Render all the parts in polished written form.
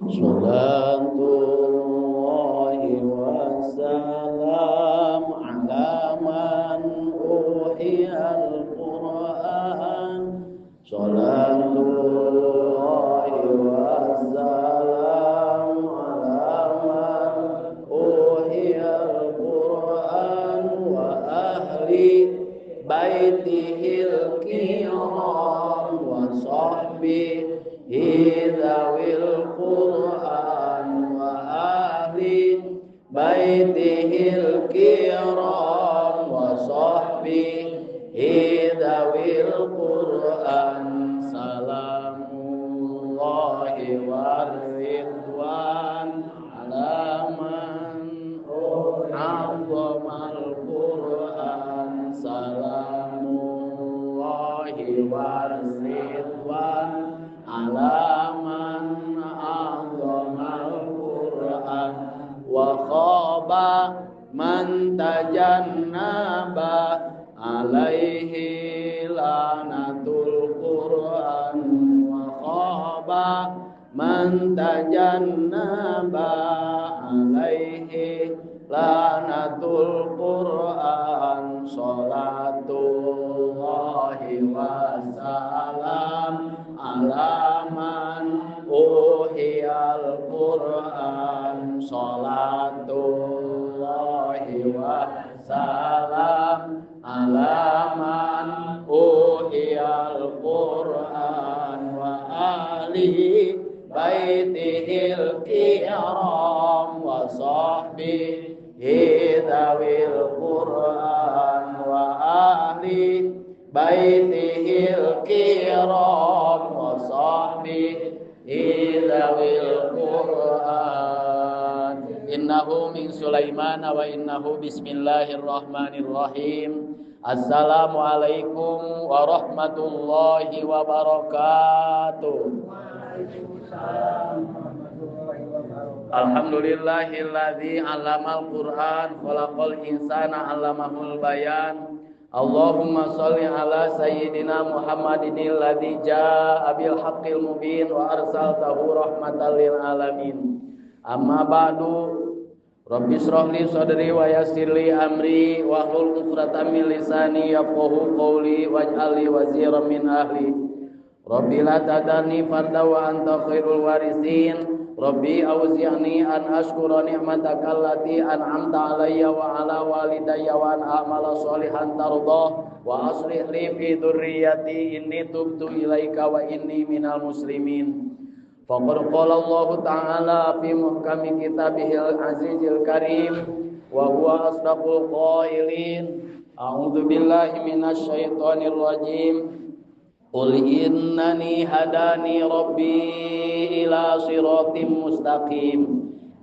Salatullahi wassalam ala man uhiyal Qur'an. Salatullahi wassalam ala man uhiyal Qur'an wa ahli baitihil kiram wa sahbihi dzawil Qur'an wa ahli baitihil kiram wa sahbihi dzawil Qur'an. Salamullahi warridwan ala man azzamal Qur'an. Salamullahi warridwan ala man azzamal Qur'an. Wa khaba man tajannaba alaihi lanatul Qur'an. Wa khaba man tajannaba alaihi lanatul Qur'an. Salatullahi wassalam ala man uhiyal Qur'an. Salatullahi wassalam ala man uhiyal Qur'an wa ahli baitihil kiram wa sahbihi dzawil Qur'an wa ahli baitihil kiram wa sahbihi dzawil Qur'an. Innahu min Sulaiman wa innahu bismillahirrahmanirrahim. Assalamualaikum warahmatullahi wabarakatuh. Alhamdulillahilladzi 'allamal Qur'an, khalaqal insana 'allamahul bayan. Allahumma sholli ala sayyidina Muhammadin alladzi jaa'a bil haqqil mubin wa arsaltahu rahmatan lil alamin. Amma ba'du. Rabbi israh li sadri wa yassir li amri wahlul 'uqdatam min lisani yafqahu qawli waj'al li waziran min ahli. Rabbi la tadarni farda wa anta khairul warisin. Rabbi auzi'ni an ashkura ni'mataka allati an'amta alayya wa ala walidayya wa an a'mala sholihan tardah wa aslih li fi dzurriyyati inni tubtu ilaika wa inni minal muslimin. Faqad qala Allah ta'ala fi muhkami kitabihil azizil karim wa huwa asdaqul qailin. A'udzu billahi minasy syaithanir rajim. Qul innani hadani rabbi ila siratim mustaqim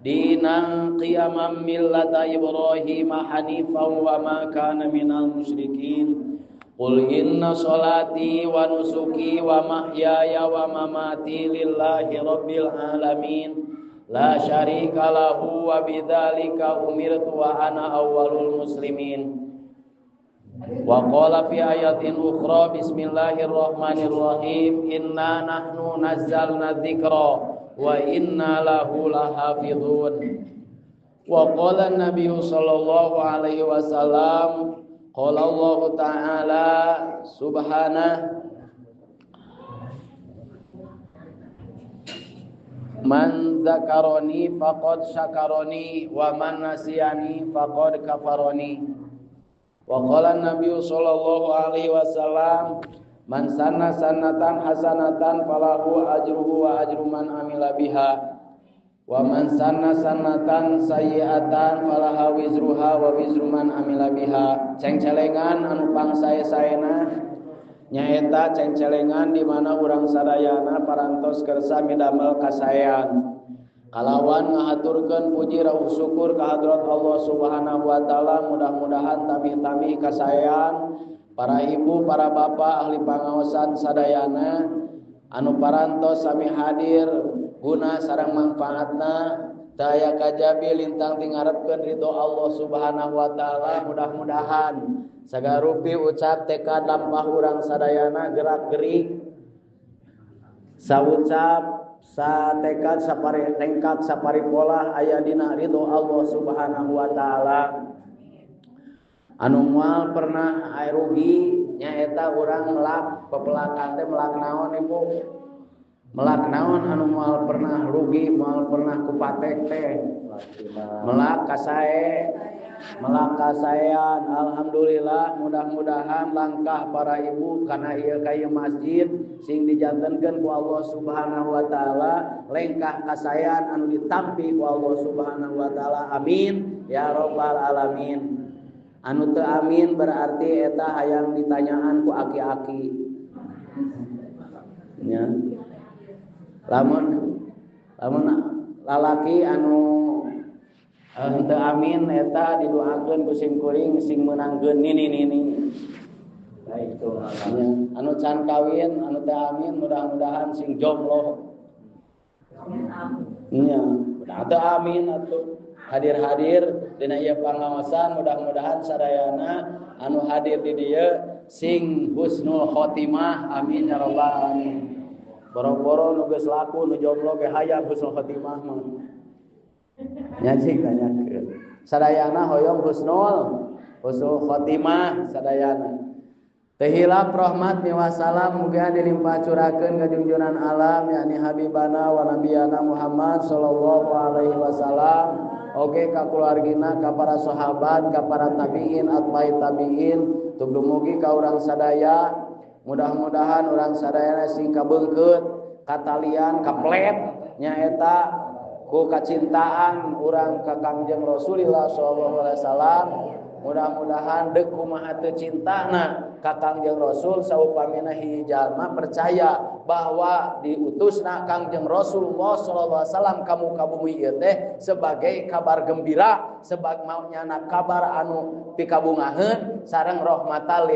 dinan qiyaman millata Ibrahim hanifan wa ma kana minal musyrikin. Qul inna salati wa nusuki wa mahyaya wa mamati lillahi rabbil alamin la syarika lahu wa bidzalika umirtu wa ana awwalul muslimin. Wa qala fi ayatin ukhra bismillahirrahmanirrahim inna nahnu nazzalna dzikra wa inna lahu lahafizun. Wa qala an-nabiyyu sallallahu alaihi wasallam qala Allah ta'ala subhanahu man dzakarani faqad syakarani wa man nasiyani faqad kafarani. Wa qala an-nabiyyu sallallahu alaihi wasallam man sanna sannatan hasanatan falahu ajruhu wa ajru man amila biha wa man sanna sannatan sayyi'atan falaha wizruha wa wizru man amila biha. Cengcelengan anu pangsae-saena nyaeta cengcelengan di mana urang sadayana parantos kersa midamel kasaean kalawan ngahaturkeun puji rauh syukur ka hadrat Allah Subhanahu wa taala. Mudah-mudahan tamih-tamih kasaean para ibu, para bapak ahli pangaosan sadayana anu parantos sami hadir guna sareng manfaatna daya kajabi lintang tingarepkeun ridho Allah Subhanahu wa taala. Mudah-mudahan sagarupi ucap tekad lampah urang sadayana gerak-gerik saucap Satekad sapari lengkap sapari pola aya dina ridho Allah Subhanahu wa taala. Anu moal pernah aya rugi nyaeta urang melak pepelakan teh melak naon ibu? Melak naon anu moal pernah rugi, moal pernah kupatek teh. Melak kasae, melak kasaean. Alhamdulillah, mudah-mudahan langkah para ibu kana ieu ka ieu masjid sing dijantenkeun ku Allah Subhanahu wa taala, lengkah kasaean anu ditampi ku Allah Subhanahu wa taala. Amin ya rabbal alamin. Anu teu amin berarti eta hayang ditanyaan ku aki-aki. Nya. Lamun lamun lalaki anu henteu amin eta didoakeun ku sim kuring sing meunangkeun nini-nini. Baik tuh. Anu can kawin anu teu amin mudah-mudahan sing jomblo. Nya, teu amin atuh. Hadir-hadir dina ieu pangaosan mudah-mudahan sadayana anu hadir di dieu sing husnul khotimah. Amin ya rabbal alamin. Boro-boro nu geus laku nu jomblo ge hayang husnul khotimah mah. Nya cing tanyakeun. Sadayana hoyong husnul khotimah sadayana. Teu hilap rahmat miwah salam mugia dilimpah curakeun ka junjunan alam yakni habibana wa nabiyana Muhammad sallallahu alaihi wasallam. Oge ka keluargina, ka para sahabat, ka para tabiin, atbai tabiin, tugdumugi ka urang sadaya. Mudah-mudahan urang sadayana sing kabeungkeut, katalian, kaplet nyaeta ku kacintaan urang ka Kangjeng Rasulillah sallallahu alaihi wasallam. Mudah-mudahan deuk kumaha teu cintana ka Kangjeng Rasul saupamina hiji jalma percaya bahwa diutusna Kangjeng Rasulullah sallallahu alaihi wasallam ka muka bumi ieu teh sebagai kabar gembira, sebab maunyana kabar anu pikabungaheun sareng rahmatal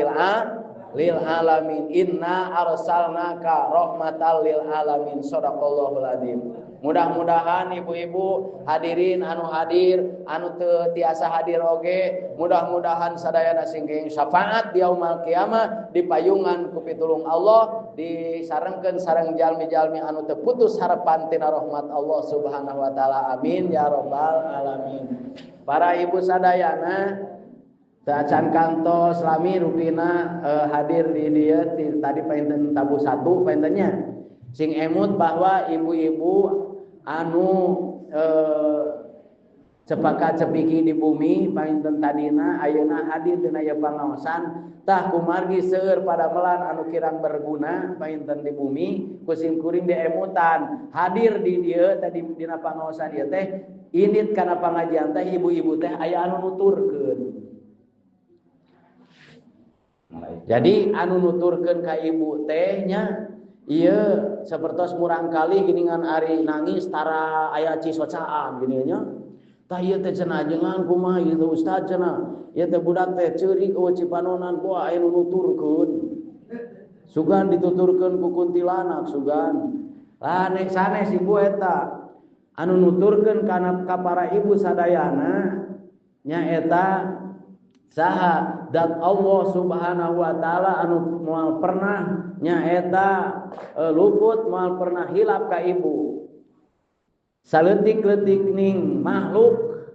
lil alamin. Inna arsalnaka rahmatal lil alamin. Shadaqallahul azim. Mudah-mudahan ibu-ibu hadirin anu hadir, anu teu tiasa hadir oge, mudah-mudahan sadayana sing syafaat di yaumul kiamah dipayungan ku pitulung Allah, disarengkeun sareng jalmi-jalmi anu teu putus harapan tina rahmat Allah Subhanahu wa taala. Amin ya rabbal alamin. Para ibu sadayana teu acan kantos lami rupina hadir di dieu tadi painten tabu satu paintennya. Sing emut bahwa ibu-ibu anu cepaka cepiki di bumi painten tadina ayeuna hadir dina ieu pangaosan tah kumargi seueur padamelan anu kirang berguna painten di bumi ku sim kuring diemutan hadir di dieu tadi dina pangaosan ieu teh indit kana pangajian teh ibu-ibu teh aya anu nuturkeun. Jadi anu nuturkeun ka ibu teh nya ieu sapertos murang kali geuningan ari nangis tara aya cisocaan gini nya. Tah ieu teh cenah ajengan kumaha ieu teh ustaz cenah. Ieu teh budak teh ceurik eueuh cipanonan ku aya nu nuturkeun. Sugan dituturkeun ku kuntilanak sugan. Lah nek sanes ibu eta anu nuturkeun kana ka para ibu sadayana nya eta saha dat Allah Subhanahu wa taala anu moal pernah nyaeta luput moal pernah hilap ka ibu. Saleutik-leutik ning makhluk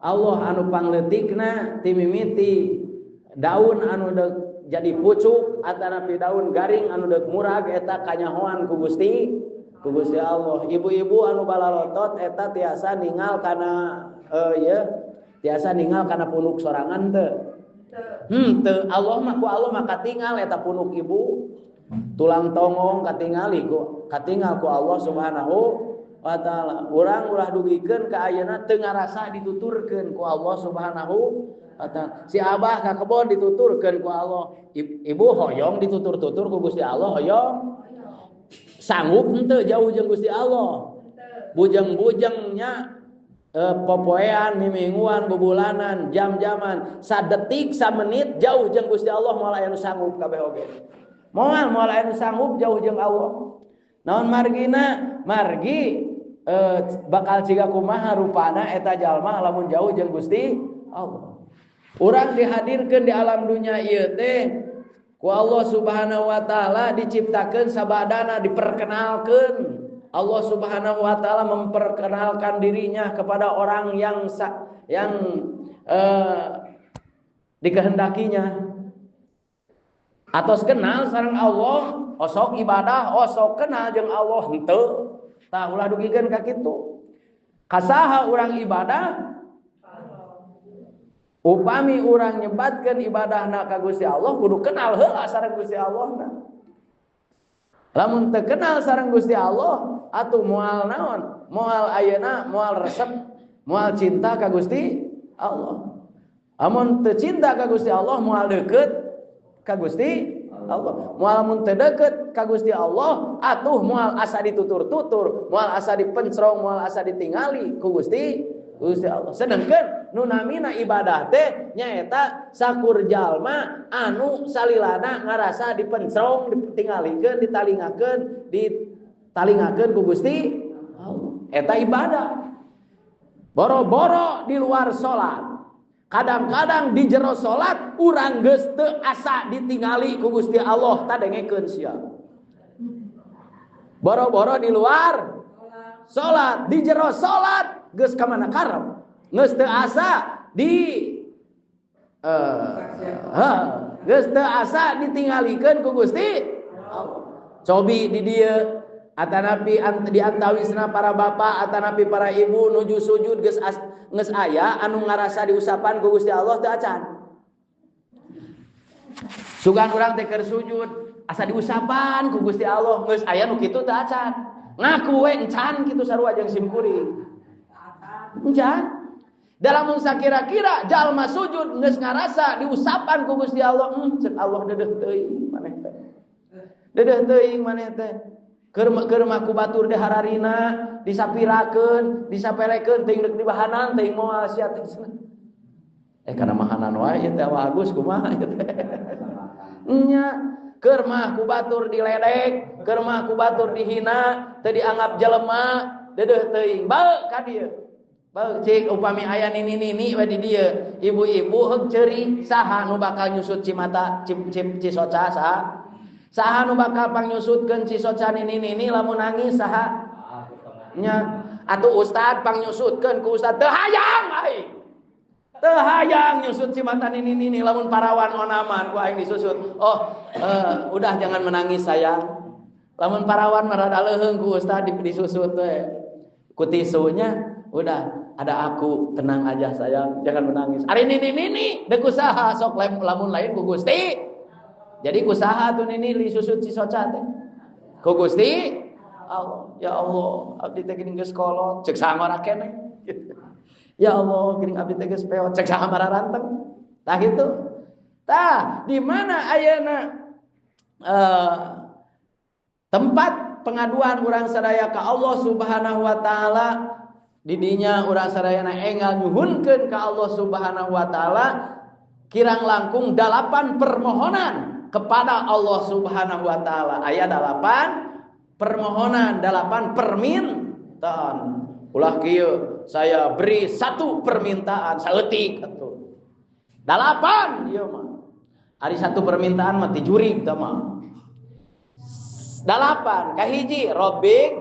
Allah anu pangleutikna timimiti daun anu deuk jadi pucuk atanapi daun garing anu deuk murag eta kanyahoan ku Gusti Allah. Ibu-ibu anu balalotot eta tiasa ningal kana ieu tiasa ningal kana punuk sorangan teu. Teu Allah mah ku Allah mah katingal eta punuk ibu. Tulang tonggong katingali ku katingal ku Allah Subhanahu wa taala. Urang ulah dugikeun ka ayeuna teu ngarasa dituturkeun ku Allah Subhanahu wa taala. Si abah ka kebon dituturkeun ku Allah. Ibu hoyong ditutur-tutur ku Gusti Allah hoyong. Sanggup henteu jauh jeung Gusti Allah. Bujeng-bujengnya popoean, mimingguan, bubulanan, jam-jaman, sadetik, samenit jauh jeung Gusti Allah moal aya nu sanggup kabeh oge. Moal aya nu sanggup jauh jeung Allah. Naon margina? Margi bakal ciga kumaha rupana eta jalma lamun jauh jeung Gusti Allah. Urang dihadirkeun di alam dunia ieu teh ku Allah Subhanahu wa taala diciptakeun sabadana diperkenalkeun. Allah Subhanahu wa taala memperkenalkan dirinya kepada orang yang dikehendakinya. Atos kenal sareng Allah, osok ibadah, osok kenal jeung Allah henteu. Tah ulah dugikeun ka kitu. Kasaha urang ibadah? Upami urang nyebatkeun ibadahna ka Gusti Allah kudu kenal heula sareng Gusti Allahna. Lamun teu kenal sareng Gusti Allah atuh moal naon? Moal ayeuna, moal resep, moal cinta ka Gusti Allah. Amun teu cinta ka Gusti Allah moal deukeut ka Gusti Allah. Moal mun teu deukeut ka Gusti Allah atuh moal asa ditutur-tutur, moal asa dipencrong, moal asa ditingali ku Gusti Allah. Sedengkeun nu namina ibadah teh nyaeta sakur jalma anu salilana ngarasa dipencrong, ditinggalikeun, ditalingakeun ku Gusti Allah. Eta ibadah. Boro-boro di luar salat. Kadang-kadang di jero salat urang geus teu asa ditingali ku Gusti Allah, tadengekeun sia. Boro-boro di luar salat, di jero salat geus ka mana karep. Geus teu asa di geus teu asa ditinggalikeun ku Gusti Allah. Cobi di dieu atanapi di antawisna para bapak atanapi para ibu nuju sujud geus aya anu ngarasa diusapan ku Gusti Allah teu acan. Sugan urang teh keur sujud asa diusapan ku Gusti Allah geus aya nu kitu teu acan. Ngaku we encan kitu sarua jeung sim kuring. Encan. Dalam sakira-kira jalma sujud geus ngarasa diusapan ku Gusti Allah, cek Allah dedeuh teuing maneh teh. Dedeuh teuing maneh teh. Keur mah ku batur teh hararina, disapirakeun, disapelekeun teuing deuk dibahanan teuing moal sia teh. Kana mahanan wae ieu teh Agus kumaha ieu teh. Nya keur mah ku batur diledek, keur mah ku batur dihina, teu dianggap jelema, dedeuh teuing. Bae ka dieu. Cik upami aya nini-nini we di dieu, ibu-ibu heug ceuri saha nu bakal nyusut cimata cisoca saha? Saha nu bakal pangnyusutkeun cisoca nini-nini lamun nangis saha? Nya atuh ustad pangnyusutkeun ku ustad teu hayang aing. Teu hayang nyusut cimata nini-nini lamun parawan onaman ku aing disusut. Oh, udah jangan menangis sayang. Lamun parawan mah rada leuheung ku ustad disusut we. Ku tisunya udah ada aku, tenang aja sayang, jangan menangis. Ari nini-nini deuk usaha sok lamun lain ku Gusti. Jadi kusaha tuh nini disusut si soca teh. Ku Gusti Allah, ya Allah, abdi teh geuning geus kolot, ceuk saha ngora keneh. Ya Allah, geuning abdi teh geus peot, ceuk saha mararanteng. Tah kitu. Tah, di mana ayeuna tempat pengaduan urang sadaya ka Allah Subhanahu wa taala? Didinya urang sadayana enggal nyuhunkeun ka Allah Subhanahu wa taala kirang langkung 8 permohonan kepada Allah Subhanahu wa taala. Aya 8 permohonan, 8 permintaan. Ulah kieu, saya beri 1 permintaan saeutik atuh. 8 ieu mah. Ari 1 permintaan mah tijurig tah mah. 8 kahiji Rabbik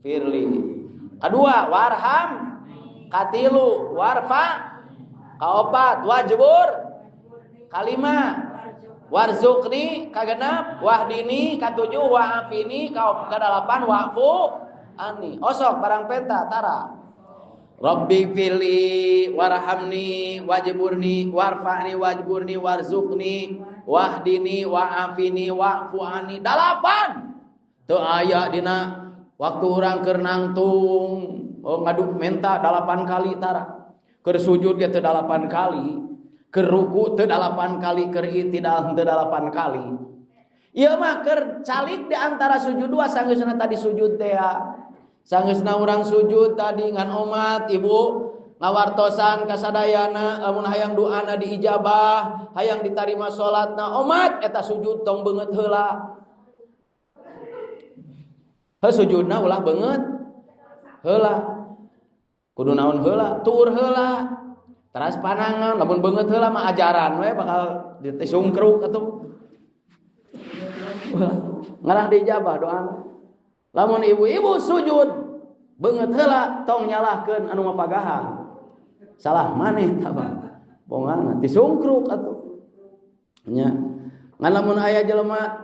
firli. Kedua warham, katilu warfa, kaopat wajbur, kalima warzuqni, kagenap wahdini, katujuh wa'afini, kadalapan wa'fu ani. Osok barang penta tara. Rabbi fili warhamni wajburni warfa'ni wajburni warzuqni wahdini wa'afini wa'fu ani. 8. Teu aya dina waktu urang keur nangtung, oh ngadu menta 8 kali tara. Keur sujud ge teu 8 kali, keur ruku teu 8 kali, keur i'tidal teu 8 kali. Ieu mah keur calik di antara sujud dua sanggeusna tadi sujud teh. Sanggeusna urang sujud tadi ngan omat ibu ngawartosan kasadayana lamun hayang doana diijabah, hayang ditarima salatna omat eta sujud tong beungeut heula. Heuh sujudna ulah beungeut heula. Kudu naon heula, tuur heula. Teras panangan lamun beungeut heula mah ajaran we bakal disungkruk atuh. Ngarah diijabah doana. Lamun ibu-ibu sujud beungeut heula tong nyalahkeun anu mapagahan. Salah maneh tah bongan tisungkruk atuh. Nya. Ngan lamun aya jelema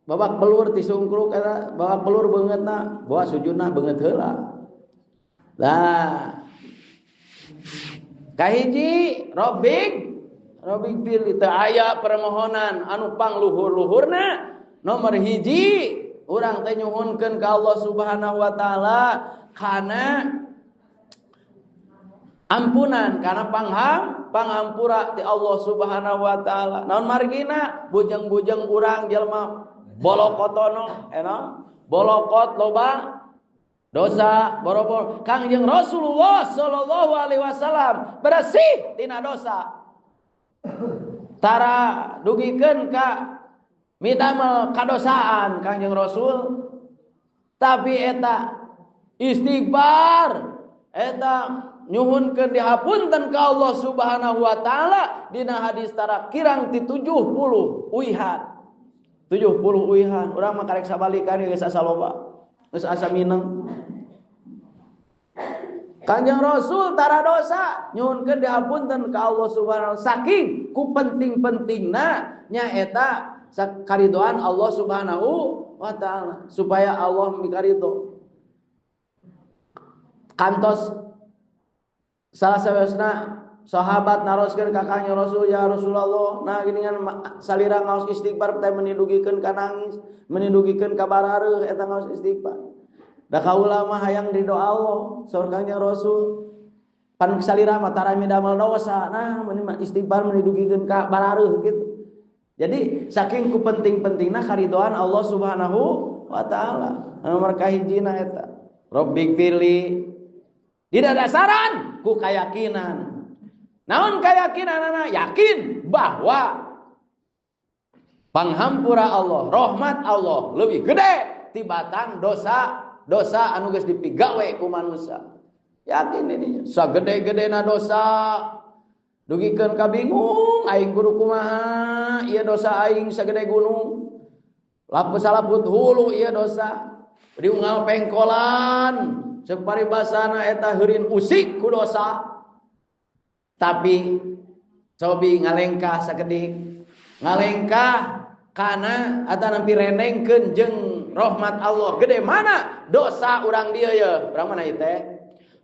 babak belur tisungkruk eta babak belur beungeutna, bawa sujudna beungeut heula. Lah kahiji robig robigfirli teu aya permohonan anu pangluhur-luhurna nomor hiji urang teh nyuhunkeun ka Allah Subhanahu wa taala kana ampunan kana panghampura ti Allah Subhanahu wa taala. Naon margina bujeng-bujeng urang jelema bolokotono eno bolokot loba dosa borobor. Kangjeng Rasulullah sallallahu alaihi wasallam bersih tina dosa. Tara dugikeun ka midamel kadosaan Kangjeng Rasul, tapi eta istighfar eta nyuhunkeun dihapunten ka Allah Subhanahu wa taala. Dina hadis tara kirang ti 70 uihan. 70 uihan urang mah karek sabalikan geus asa loba geus asa mineng. Kanjeng Rasul tara dosa nyuhunkeun dihapunten ka Allah Subhanahu wa taala saking ku penting-pentingna nyaeta karidoan Allah Subhanahu wa taala supaya Allah mikarido. Kantos salah sawiosna sahabat naroskeun ka Kanjeng Rasul, ya Rasulullah, nah geuningan salira ngaos istighfar teh menidugikeun ka nangis, menidugikeun ka barareuh eta ngaos istighfar. Da kaula mah hayang ridho Allah, saur Kangjeng Rasul. Pan salira mah tara midamel dosa, nah istighfar menidugikeun ka barareuh gitu. Jadi saking ku penting-pentingna karidoan Allah Subhanahu wa taala. Nomor kahijina eta. Robigfirli didadasaran ku kayakinan. Naon kayakinanana? Yakin bahwa panghampura Allah, rahmat Allah lebih gede tibatan dosa dosa anu geus dipigawe ku manusia. Yakin ini sagede-gedena dosa dugikeun ka bingung aing kudu kumaha ieu dosa aing sagede gunung lapus salaput hulu ieu dosa diunggal pengkolan ceuk paribasana eta heurin usik ku dosa. Tapi cobi ngalengkah sakedik ngalengkah kana atanampi rendengkeun jeung rahmat Allah gede mana dosa urang dieu ye urang mana ieu teh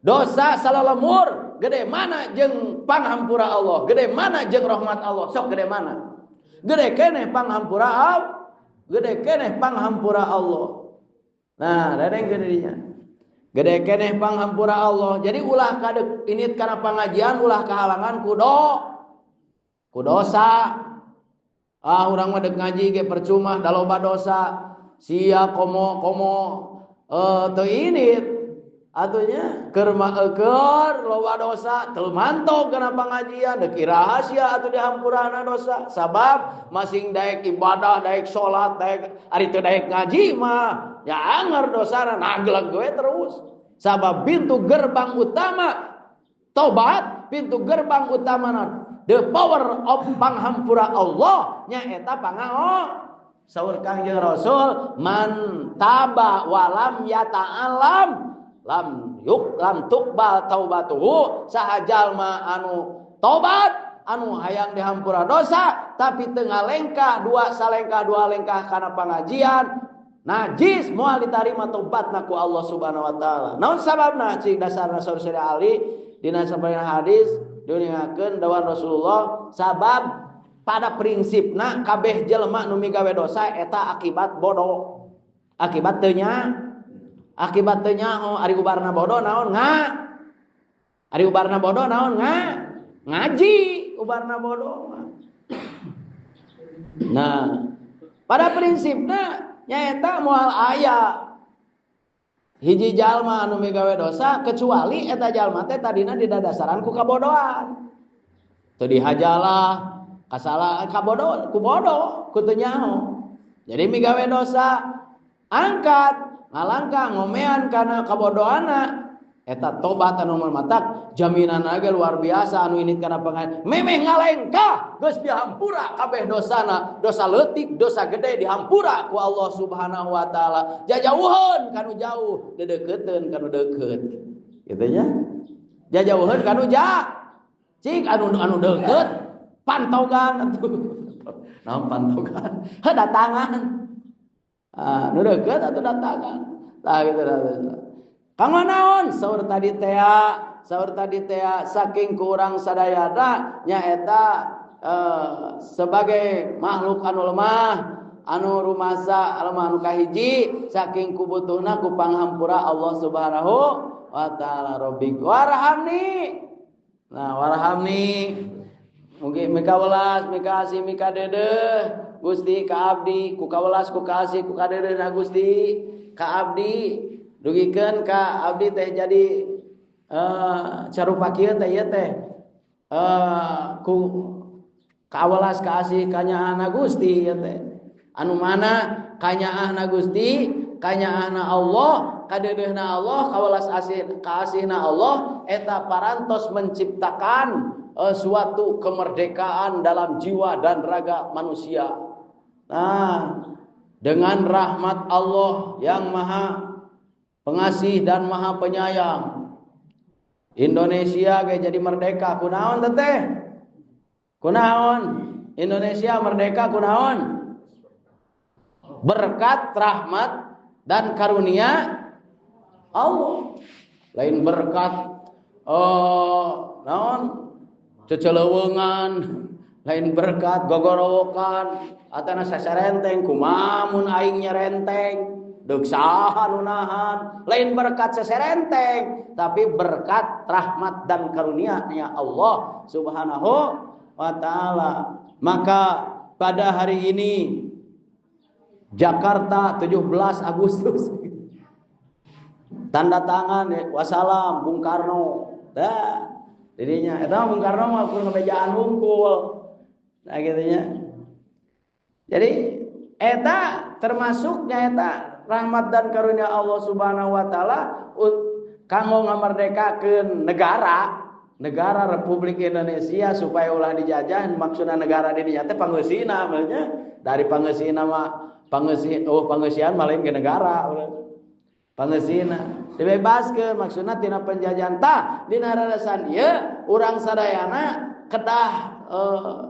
dosa salalemur gede mana jeung panghampura Allah gede mana jeung rahmat Allah sok gede mana gede keneh panghampura Allah gede keneh panghampura Allah. Nah rendengkeun dinya gede keneh panghampura Allah. Jadi ulah kadek ini kana pengajian ulah kahalangan ku dosa. Ah urang mah deuk ngaji ge percuma da loba dosa. Sia komo komo teu init atunya keur keur loba dosa teu mantog kana pengajian deuk iraha sia atuh dihampurana dosa. Sabab masing daek ibadah, daek salat, daek ari teu daek ngaji mah ya anger dosana nagleg we terus. Sabab pintu gerbang utama tobat, pintu gerbang utamana the power of panghampura Allah nyaeta pangao. Saur Kangjeng Rasul man taba walam yata'alam lam yuk lam tuqbal taubatuhu. Saha jalma anu tobat anu hayang dihampura dosa tapi teu ngalengkah dua salengkah dua lengkah kana pangajian najis moal ditarima tobatna ku Allah Subhanahu wa taala. Naon sababna cik dasarna saur Syekh Ali dina sabarana hadis diuningakeun dawan Rasulullah sabab pada prinsipna kabeh jelema nu migawe dosa eta akibat bodoh. Akibat teu nya akibat teu nyaho ari ubarna bodoh naon nga ari ubarna bodoh naon nga ngaji ubarna bodoh. Nah pada prinsipna nyaeta moal aya hiji jalma anu migawe dosa kecuali eta jalma teh tadina didadasaran ku kabodohan. Teu dihajalah kasalah kabodoh ku bodoh ku teu nyaho. Jadi migawe dosa angkat ngalangkah ngomean kana kabodohanna Eta tobat anu matak jaminan ge luar biasa anu ini kana pangajian. Memeh ngalengkah geus dihampura kabeh dosana, dosa leutik, dosa gede dihampura ku Allah Subhanahu wa taala. Jajauheun kanu jauh, dedeukeutkeun kanu deukeut. Kitu nya. Jajauheun kanu ja. Cik anu anu deukeut pantogan atuh. Naon pantogan? Heuh datangan. Ah, nu deukeut atuh datangan. Tah kitu dah. Kanggo naon saur tadi tea saking ku urang sadayana nyaeta sebagai makhluk anu lemah anu rumasa lemah anu kahiji saking kubutuhna ku panghampura Allah Subhanahu wa taala. Rabbi warhamni, nah warhamni mugi mika welas mika asih mika dedeh Gusti ka abdi ku kawelas ku kaasih ku kadedeh na Gusti ka abdi dugikeun ka abdi teh jadi carupa kieu teh ieu teh ku kawelas kaasih kanyaahna Gusti ieu teh anu mana kanyaahna Gusti kanyaahna Allah kadeudeuhna Allah kawelas asih kaasihna Allah eta parantos menciptakan suatu kemerdekaan dalam jiwa dan raga manusia. Nah, dengan rahmat Allah yang maha Pengasih dan maha penyayang, Indonesia ge jadi merdeka kunaon teteh? Kunaon? Indonesia merdeka kunaon? Berkat rahmat dan karunia Allah. Lain berkat naon? Ceceleuweungan, lain berkat gogorowokan, atana saserenteng kumaha mun aing nyerenteng. Deuk saha nu nahan, lain berkat seserenteng, tapi berkat rahmat dan karunia-Nya Allah Subhanahu wa taala. Maka pada hari ini Jakarta 17 Agustus tanda tangan wassalam Bung Karno. Dah dirinya eta Bung Karno mah kur ngebejaan hungkul. Nah kitu nya. Jadi eta termasuknya eta rahmat dan karunia Allah Subhanahu wa taala kanggo ngamerdekakeun negara Republik Indonesia supaya ulah dijajah. Maksudna negara di dinya teh pangeusina maksudnya dari pangeusina mah pangeusian mah lain ke negara pangeusina dibebaskeun maksudna tina penjajahan. Tah dina rarasan ieu urang sadayana kedah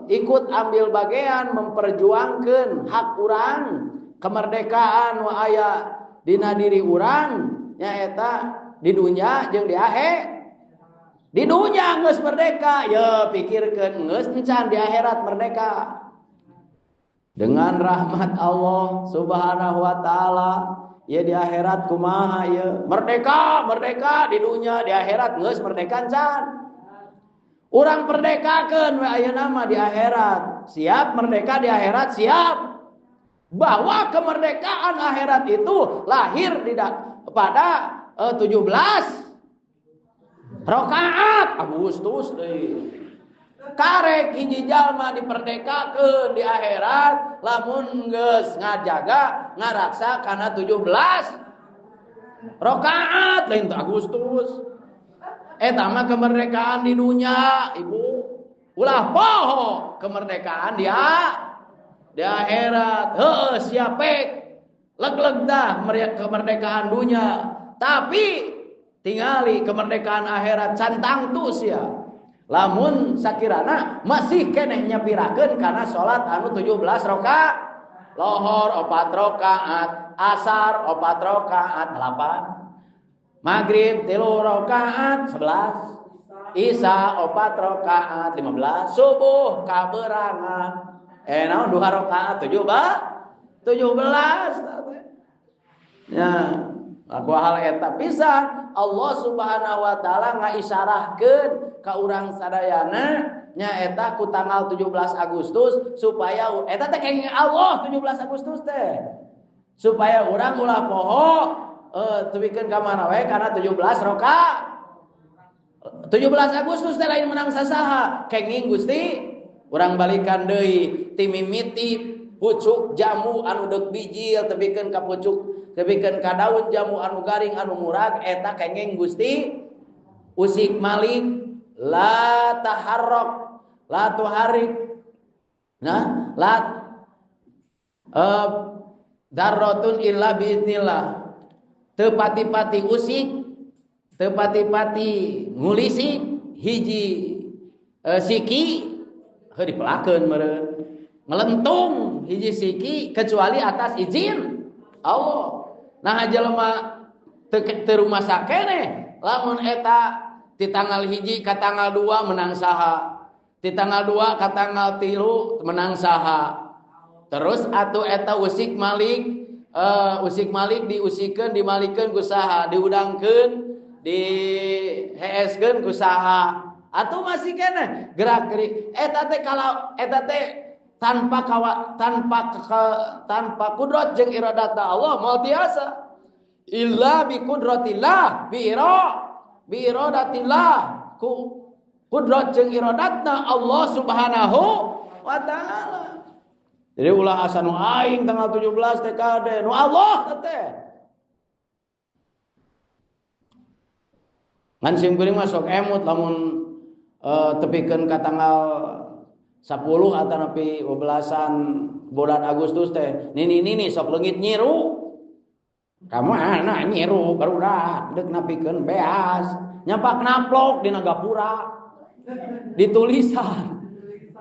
ikut ambil bagian memperjuangkeun hak urang kemerdekaan wa aya dina diri urang nyaeta di dunya jeung di akhirat. Di dunya geus merdeka, ya pikirkeun geus encan di akhirat merdeka. Dengan rahmat Allah Subhanahu wa taala, ya di akhirat kumaha ya merdeka, merdeka di dunya, di akhirat geus merdeka encan. Urang merdekakeun we ayeuna mah di akhirat. Siap merdeka di akhirat, siap. Bahwa kemerdekaan akhirat itu lahir pada 17 rakaat Agustus deui. Karek hiji jalma diperdekakeun di akhirat lamun geus ngajaga ngaraksa kana 17 rakaat lain Agustus. Eta mah kemerdekaan di dunya, Ibu. Ulah poho kemerdekaan dia di akhirat. Heuh siapek leg-leg dah kemerdekaan dunia, tapi tingali kemerdekaan akhirat cantang tu sia. Lamun sakirana masih keneh nyapirakeun kana salat anu 17 rakaat, lohor 4 rakaat, asar 4 rakaat 8, maghrib 3 rakaat 11, isya 4 rakaat 15, subuh kaberangan naon 2 rakaat 17. Ya, aku hal eta pisan Allah Subhanahu wa taala ngaisarahkeun ka urang sadayana nyaeta ku tanggal 17 Agustus supaya eta teh kenging Allah 17 Agustus teh. Supaya urang ulah poho tepikeun ka mana wae kana 17 rakaat. 17 Agustus teh lain menang sasaha, kenging Gusti. Urang balikan deui timimiti pucuk jamu anu deuk bijil tepikeun ka pucuk tepikeun ka daun jambu anu garing anu murag eta kengeng Gusti usik malik la taharrak la tuharrik nah la darratun illa biiznillah teu pati-pati usik teu pati-pati ngulisi hiji siki heuh dipelakeun meureun melentung hiji siki kecuali atas izin Allah. Nah jelema teu rumasa keneh lamun eta di tanggal 1 ka tanggal 2 menang saha, di tanggal 2 ka tanggal 3 menang saha. Terus atuh eta usik malik, usik malik diusikeun dimalikeun ku saha, diudangkeun diheeskeun ku saha. Atuh masih keneh gerak gerik eta teh kalau eta teh tanpa kawa, tanpa kudrat jeung iradatna Allah moal tiasa. Illa bi kudratillah bi iradatillah ku kudrat jeung iradatna Allah Subhanahu wa taala. Jadi ulah asa nu aing tanggal 17 TKD nu Allah teh. Ngan sim kuring mah sok emut lamun tepikeun ka tanggal 10 atau nepi 12-an bulan Agustus teh nini-nini sok leungit nyiru. Kamu anak nyiru barudak deuk napikeun beas nyapak naplok dina gapura.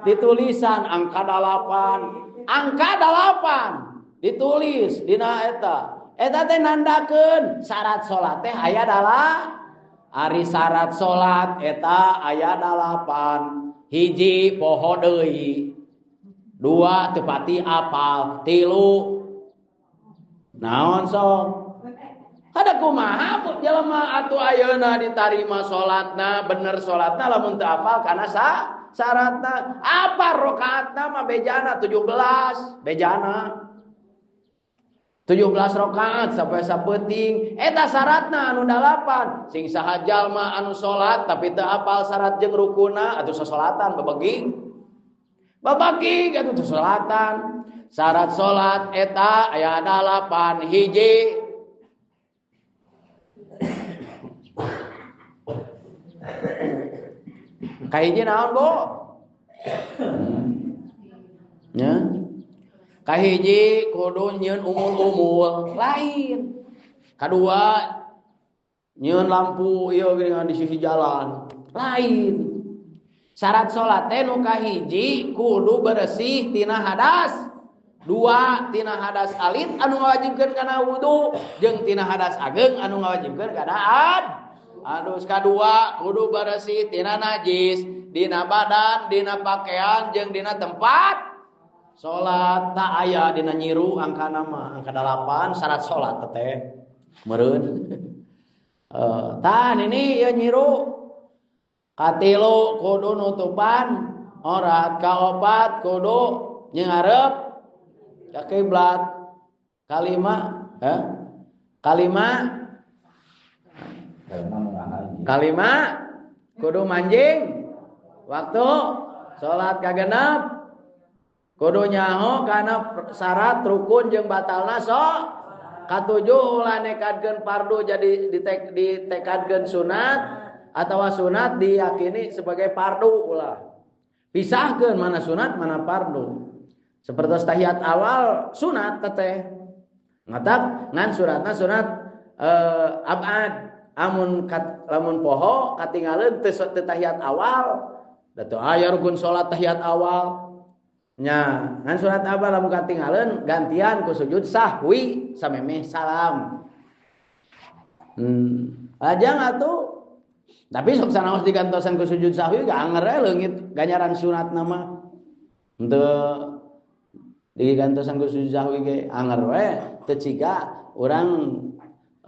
Ditulisan angka 8, angka 8 ditulis dina eta. Eta teh nandakeun syarat salat teh aya dala ari syarat salat eta aya 8. Hiji poho deui, 2 teu pati apal, 3 naon sok. Kada kumaha jelema atuh ayeuna ditarima salatna, bener salatna lamun teu apal kana syaratna. Apa rakaatna mah bejana 17, bejana 17 rakaat sampai sapeuting. Eta syaratna anu 8. Sing saha jalma anu salat tapi teu apal syarat jeung rukuna atuh sasalatan babaging. Babaging atuh teu salatan. Syarat salat eta aya 8. Hiji kahiji naon, Bu? Nya. Kahiji kudu nyieun umul-umul lain. Kadua nyieun lampu ieu geuningan di sisi jalan lain. Syarat salat teh nu kahiji kudu bersih tina hadas. 2 tina hadas alit anu ngawajibkeun kana wudu jeung tina hadas ageng anu ngawajibkeun kana ad. Adus. Kadua kudu bersih tina najis dina badan, dina pakaian jeung dina tempat salat. Tak aya dina nyiru angka nama angka 8 syarat salat teh meureun. Tah ini ieu nyiru. Katilu kudu nutupan aurat, kaopat kudu ngarep ka kiblat, kalima kalima kudu manjing waktu salat kagenep, kudu nyaho kana syarat rukun jeung batalna sok. Katujuh ulah nekadkeun fardu jadi ditekadkeun sunat atawa sunat diyakini sebagai fardu ulah. Pisahkeun mana sunat mana fardu. Seperti tahiyat awal sunat teteh. Ngatak ngan suratna sunat abad. Amun lamun poho katingaleun teu tahiyat awal, da teu aya rukun salat tahiyat awal. Nya, ngan sunat abad lamun katingaleun gantian ku sujud sahwi samemeh salam. Lajang atuh. Tapi sok sanaos digantosan ku sujud sahwi ga anger we leungit ganjaran sunat nama. Henteu digantosan ku sujud sahwi ge anger we teu ciga urang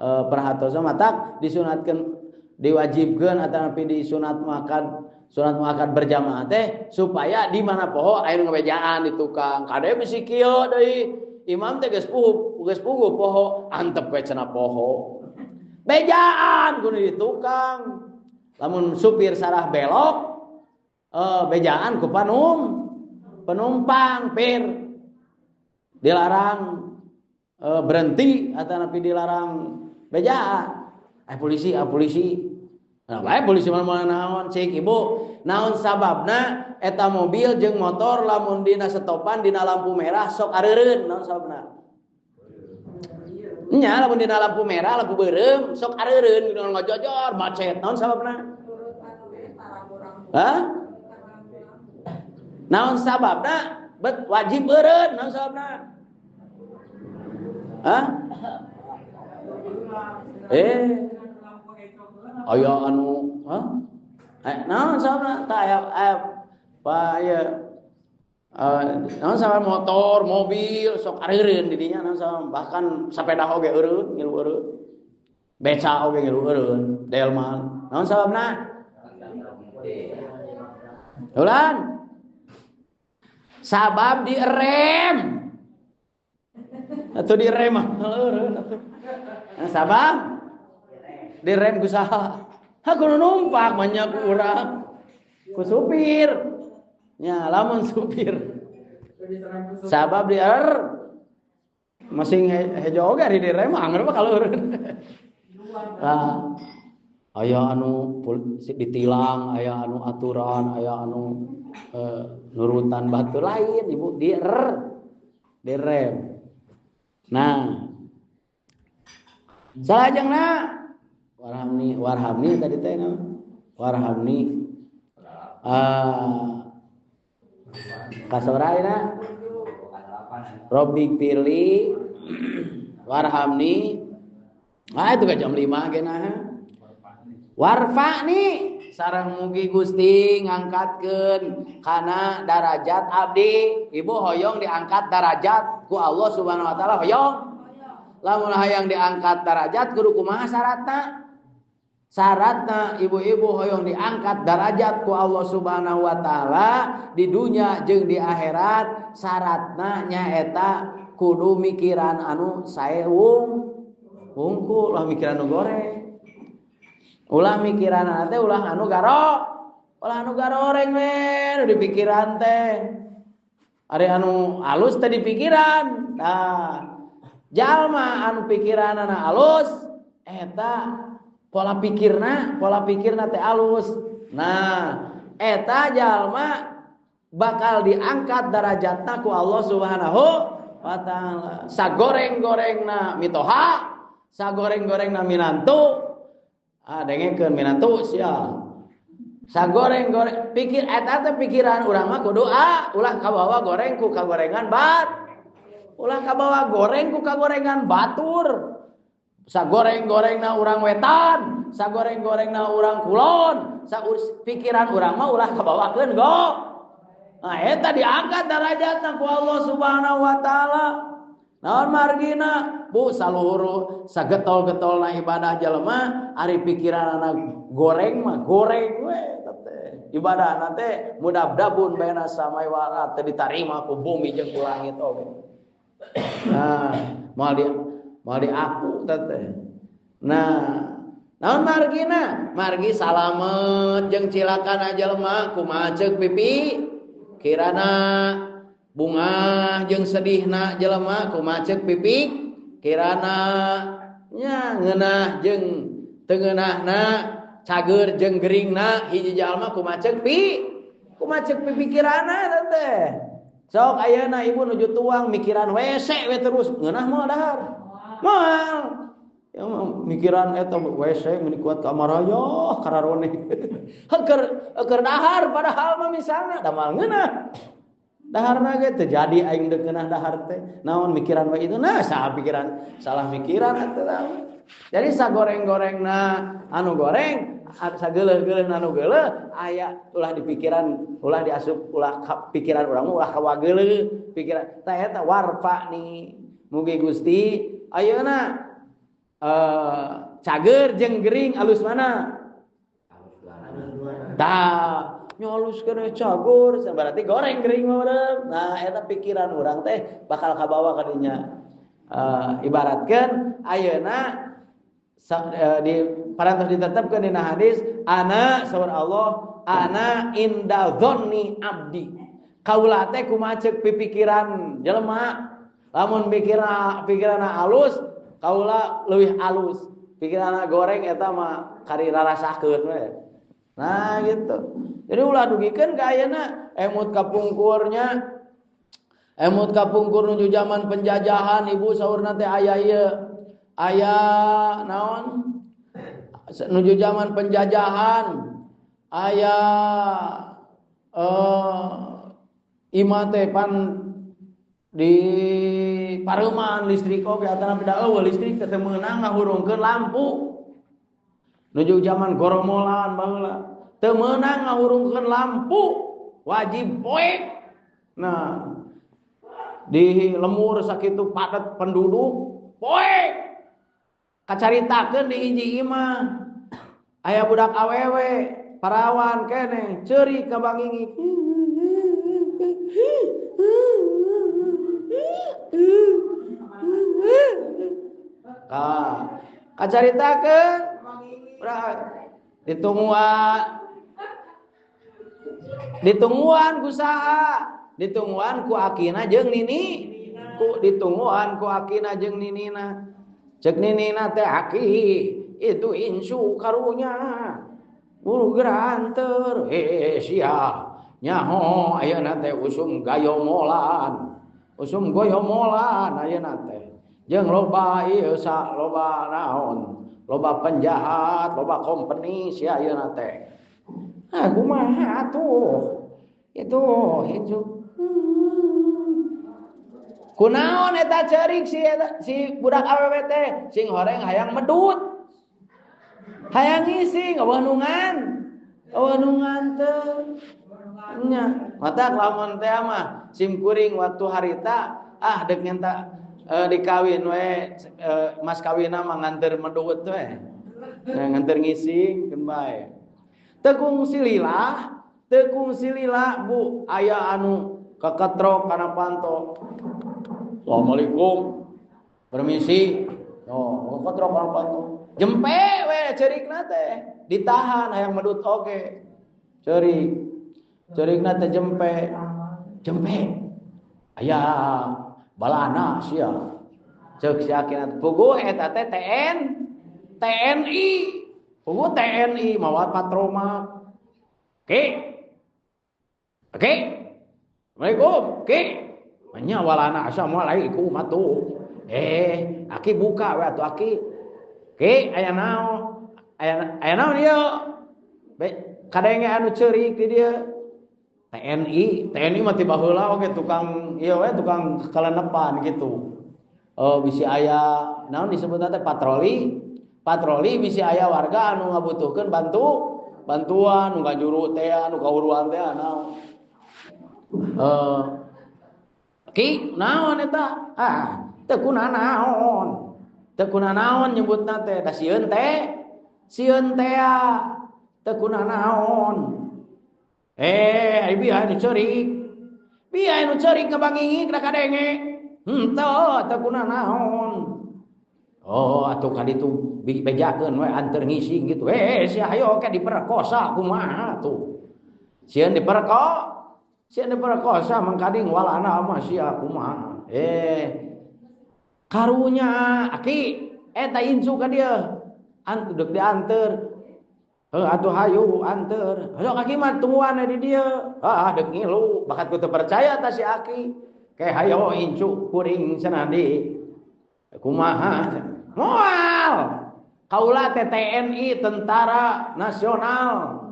perhatosan matak disunatkeun diwajibkeun atawa disunat makan sunat muakkad berjamaah teh supaya di mana poho aya nu ngabejaan di tukang kade bisi kieu deui imam teh geus puguh poho antep we cenah poho bejaan kudu di tukang lamun supir sarah belok bejaan ku penumpang pir dilarang berhenti atau napi dilarang beja. Polisi, polisi. Nah, bae polisi mana-mana naon cik ibu. Naon sababna eta mobil jeung motor lamun dina setopan dina lampu merah sok areureun, naon sababna? Nya lamun dina lampu merah, lampu beureum sok areureun ngajojor macet, naon sababna? Hah? Naon sababna? Bet wajib eureun, naon sababna? Hah? Aya anu, hah? Naon sababna? Tah aya Pak ieu naon sababna motor, mobil sok areureun di dinya naon sababna? Bahkan sepeda oge eureun, ngilu eureun. Beca oge ngilu eureun, delman. Naon sababna? Ulan. Sabab direm. Atuh direm eureun atuh. Nah, sabab direm ku saha? Ha kudu numpak banyak urang. Ku supir. Nya lamun supir. Sabab dier masing hejo oge ari direm angger mah kaleureun. Nah, aya anu ditilang, aya anu aturan, aya anu nurutan batu lain ibu direm. Nah, salajengna warhamni, warhamni tadi teh naon? Warhamni kasoraina Robbi pilih warhamni. Ah itu ke jam 5 ge nah. Warfa'ni sareng mugi Gusti ngangkatkeun kana darajat abdi. Ibu hoyong diangkat darajat ku Allah Subhanahu wa taala hoyong. Lamun hayang diangkat darajat kudu kumaha syaratna? Syaratna ibu-ibu hoyong diangkat darajat ku Allah Subhanahu wa taala di dunia jeung di akhirat, syaratna nyaeta kudu mikiran anu sae wungkul, ulah mikiran nu goreng. Ulah mikiran teh ulah anu garo, ulah anu garoreng we nu dipikiran teh. Ari anu alus teh dipikiran. Nah, jalma anu pikiranana alus eta pola pikirna teh alus. Nah, eta jalma bakal diangkat darajatna ku Allah Subhanahu wa taala. Sagoreng-gorengna mitoha, sagoreng-gorengna minantu. Ah dengekeun minantu sia. Sagoreng-goreng pikir eta teh pikiran urang mah kudu ulah kabawa goreng ku kagorengan bat. Ulah kabawa goreng ku kagorengan batur. Sagoreng-gorengna urang wetan, sagoreng-gorengna urang kulon, pikiran urang mah ulah kabawakeun go. Nah eta diangkat darajatna ku Allah Subhanahu wa taala. Naon margina? Bu saluhur sagetol-getolna ibadah jelema ari pikiranana goreng mah goreng we teh. Ibadahna teh mudabdabun baina samai wal ardh teh ditarima ku bumi jeung ku langit oge. Nah, moal diaku teh. Nah, naon margina? Margi salamet jeung cilakana jelema kumaha ceuk pipi kirana bungah jeung sedihna jelema kumaha ceuk pipi kirana nya ngeunah jeung teu ngeunahna cager jeung geringna hiji jalma kumaha ceuk pipikirana eta teh. Sok ayeuna ibu nuju tuang mikiran WC we terus ngeunah moal dahar. Moal. Ya mikiran eta WC meni kuat ka amaraya kararone. Heueur dahar padahal mah misalna da moal ngeunah. Daharna ge teu jadi aing deuk ngeunah dahar teh. Naon mikiran we itu nah salah pikiran atuh naon. Jadi sagoreng-gorengna anu goreng, sageuleuh-geuleuhna anu geuleuh aya ulah dipikiran, ulah diasup, ulah pikiran urang ulah kawageuleuh pikiran. Tah eta warfa'ni. Mugi Gusti ayeuna cager jeung gering alus mana? Tah nyolus kana cagur berarti goreng gering mah. Nah eta pikiran urang teh bakal kabawa ka dinya. Ibaratkeun ayeuna di parantos ditetapkeun dina hadis ana saur Allah ana inda dzanni abdi. Kaula teh kumaha ceuk pipikiran jelema. Lamun pikiranna alus, kaula leuwih alus. Pikiranna goreng eta mah kari rarasakeun we. Nah gitu. Jadi ulah dugikeun ka ayeuna emut kapungkurnya. Emut kapungkur nuju zaman penjajahan ibu saurna teh aya ieu. Aya naon? Nuju zaman penjajahan aya imah teh pan di pareuman listrik oge atana beda eueuh listrik teh meunang ngahurungkeun lampu. Nuju zaman goromolan baheula teu meunang ngahurungkeun lampu wajib poek. Nah di lemur sakitu padat penduduk poek kacaritakeun di hiji imah aya budak awewe parawan keneh ceurik ka bangingik. Kacaritakeun ditungguan ku saha, ditungguan ku akina jeung nini, ku ditungguan ku akina jeung ninina. Cek ninina teh aki itu insu karunya buru geranter sia nyaho ayeuna teh usum gayomolan, usum goyomolan ayeuna teh jeung loba ieu sa loba naon, loba penjahat, loba company sia ayeuna teh. Ah kumaha atuh itu insu kunaon eta ceurik si budak awewe teh sing horeng hayang medut, hayang ngising eueuh nungan teh nya. Mata lamun teh mah sim kuring waktu harita ah deuk nyenta dikawin we mas kawinna mah nganter medut we, nganter ngising keun bae. Tekung silila bu aya anu keketrok kana panto. Assalamualaikum, permisi. Oh, keketrok kana panto. Jempe we ceurikna teh, ditahan hayang medut oge. Ceurik. Ceurikna teh jempe. Jempe. Aya balana sia. Ceuk si akina puguh eta teh TNI. Puguh TNI mawa patroma. Oke. Oke. Assalamualaikum. Oke. Nya walana assalamualaikum atuh. Aki buka we atuh aki. Oke, aya naon? Aya naon ieu? Kadenge anu ceurik di dieu. TNI mah ti baheula oge tukang ieu we tukang kalenepan gitu. Oh, bisi aya naon disebutna teh patroli. Patroli bisi aya warga anu ngabutuhkeun bantuan nu ngajuru teh anu kahuruan teh naon. Ki naon eta? Ah, teu kunanaon. Teu kunanaon nyebutna teh da sieun teh. Sieun teh teu kunanaon. Ai bieu anu ceurik. Bieu anu ceurik ngabangingik da kadenge. Henteu teu kunanaon. Oh, atuh ka ditu bejakeun we anteur ngising gitu. Sia hayo ke diperkosa kumaha tuh. Sieun diperkosa mangkading walana mah sia kumaha. Karunya aki eta insu ka dieu. Deuk dianteur. Heuh atuh hayu anteur. Hayu aki mah tungguan di dieu. Ah deuk ngilu bakat ku teu percaya ta si aki. Ke hayo incu kuring cenah di kumaha. Moal. Kaula teh TNI Tentara Nasional.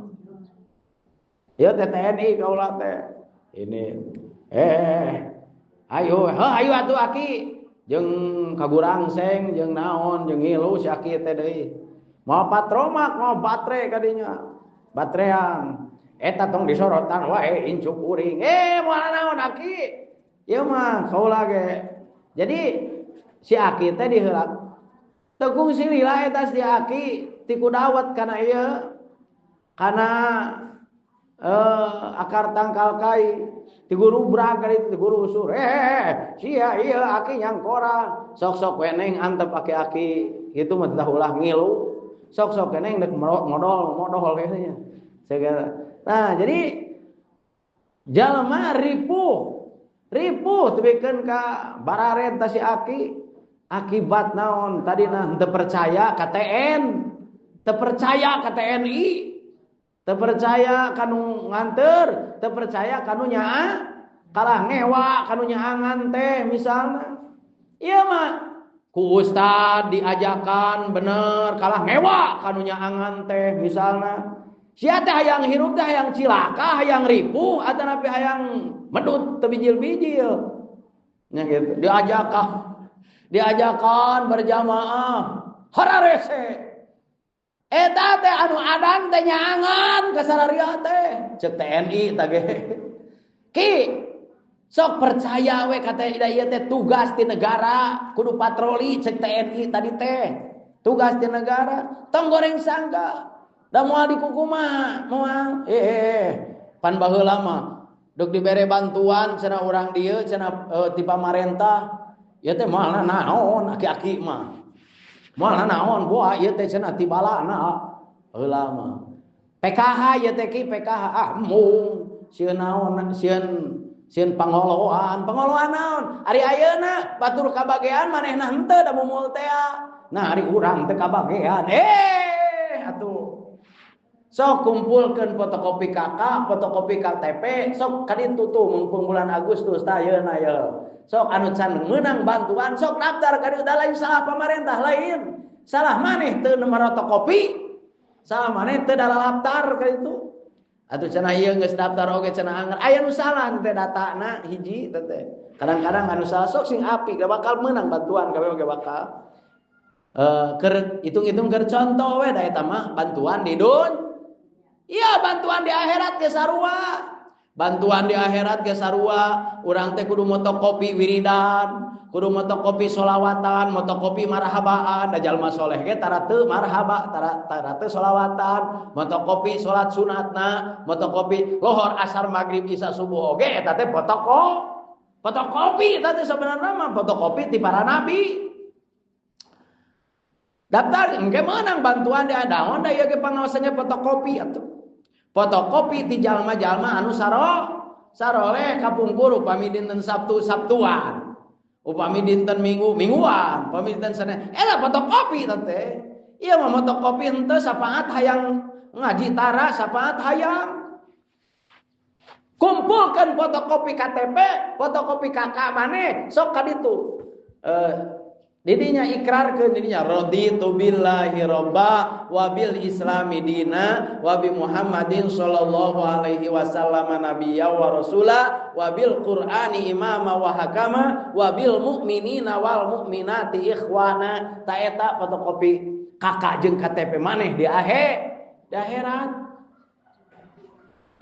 Ya teh TNI kaula teh. Ini ayo heuh ayo atuh aki jeung kagurangseng jeung naon jeung ngilu si aki teh deui. Mau patromak mau batre kadinya. Batrean. Eta tong disorotan wae incu kuring. Moal naon aki. Ieu mah kaula ge. Jadi si aki teh diheula. Tekung silila eta si aki ti kudawat kana ieu. Kana akar tangkal kai ti guru brag ti guru usur. Sia ieu aki nyangkora. Sok-sok weneng antep aki-aki kitu mah tah ulah ngilu. Sok-sok weneng dek modol kayaknya. Segala. Nah, jadi jalma ripuh. Ripuh tebikeun ka barared ta si aki. Akibat naon tadina henteu percaya ka TN, teu percaya ka TNI, teu percaya kanu nganteur, teu percaya kanu nyaa, kalah ngewa kanu nyaangan teh misalna. Ieu mah ku ustad diajakan bener kalah ngewa kanu nyaangan teh misalna. Sia teh hayang hirup teh hayang cilaka, hayang ripuh atanapi hayang medut teu bijil-bijil. Nya gitu, diajakan berjamaah hararese. Eta teh anu adan teh nyaangan ka sararia teh cek TNI tah ge. Ki sok percaya we ka teh ieu teh tugas ti negara kudu patroli cek TNI tadi teh. Tugas ti negara tong goreng sangka da moal dikukumaha moal pan baheula mah deuk dibere bantuan cenah urang dieu cenah ti pamarentah ieu teh moal naon aki-aki mah. Moal naon boa ieu teh cenah ti balana heula mah. PKH ieu teh ki PKH ah mung sieun naon sieun pangoloan, pangoloan naon? Ari ayeuna batur kabagean manehna henteu da mumul tea. Nah ari urang teu kabagean. Atuh. Sok kumpulkeun fotokopi KK, fotokopi KTP, sok kaditu tuh mumpung bulan Agustus tah ayeuna ye. Sok anu can meunang bantuan sok daftar ka dieu lain salah pamarentah lain. Salah maneh teu fotokopi, salah maneh teu daftar ka ditu. Atuh cenah ieu geus daftar oge cenah anger. Aya nu salah teh datana hiji teh. Kadang-kadang anu salah sok sing apik da bakal meunang bantuan kabeh oge bakal. Keur hitung-hitung keur contoh we da eta mah bantuan di dun. Iya bantuan di akhirat ge sarua. Bantuan di akhirat ge sarua, urang teh kudu motokopi wiridan, kudu motokopi solawatan, motokopi marhabaan, da jalma soleh ge tara teu marhaba, tara teu solawatan, motokopi salat sunatna, motokopi lohor asar magrib isya subuh oge eta teh fotokopi eta teh sebenarna mah fotokopi ti para nabi. Daftar engke meunang bantuan di adaon da ieu ge pangaosannya fotokopi atuh. Fotokopi ti jalma-jalma anu saroleh kapungkur upami dinten Sabtu Sabtuan, upami dinten Minggu Mingguan, upami dinten Senin eta fotokopi teh. Ieu mah fotokopi henteu sapaat hayang ngaji tara sapaat hayang. Kumpulkeun fotokopi KTP, fotokopi KK maneh sok ka ditu. Didinya ikrarkeun didinya raditu billahi robba wa bil islami dina wa bi Muhammadin sallallahu alaihi wasallam nabiyya wa rasula wa bil qur'ani imama wa hakama wa bil mu'minina wal mu'minati ikhwana. Ta eta fotokopi KK jeung KTP maneh di akhirat.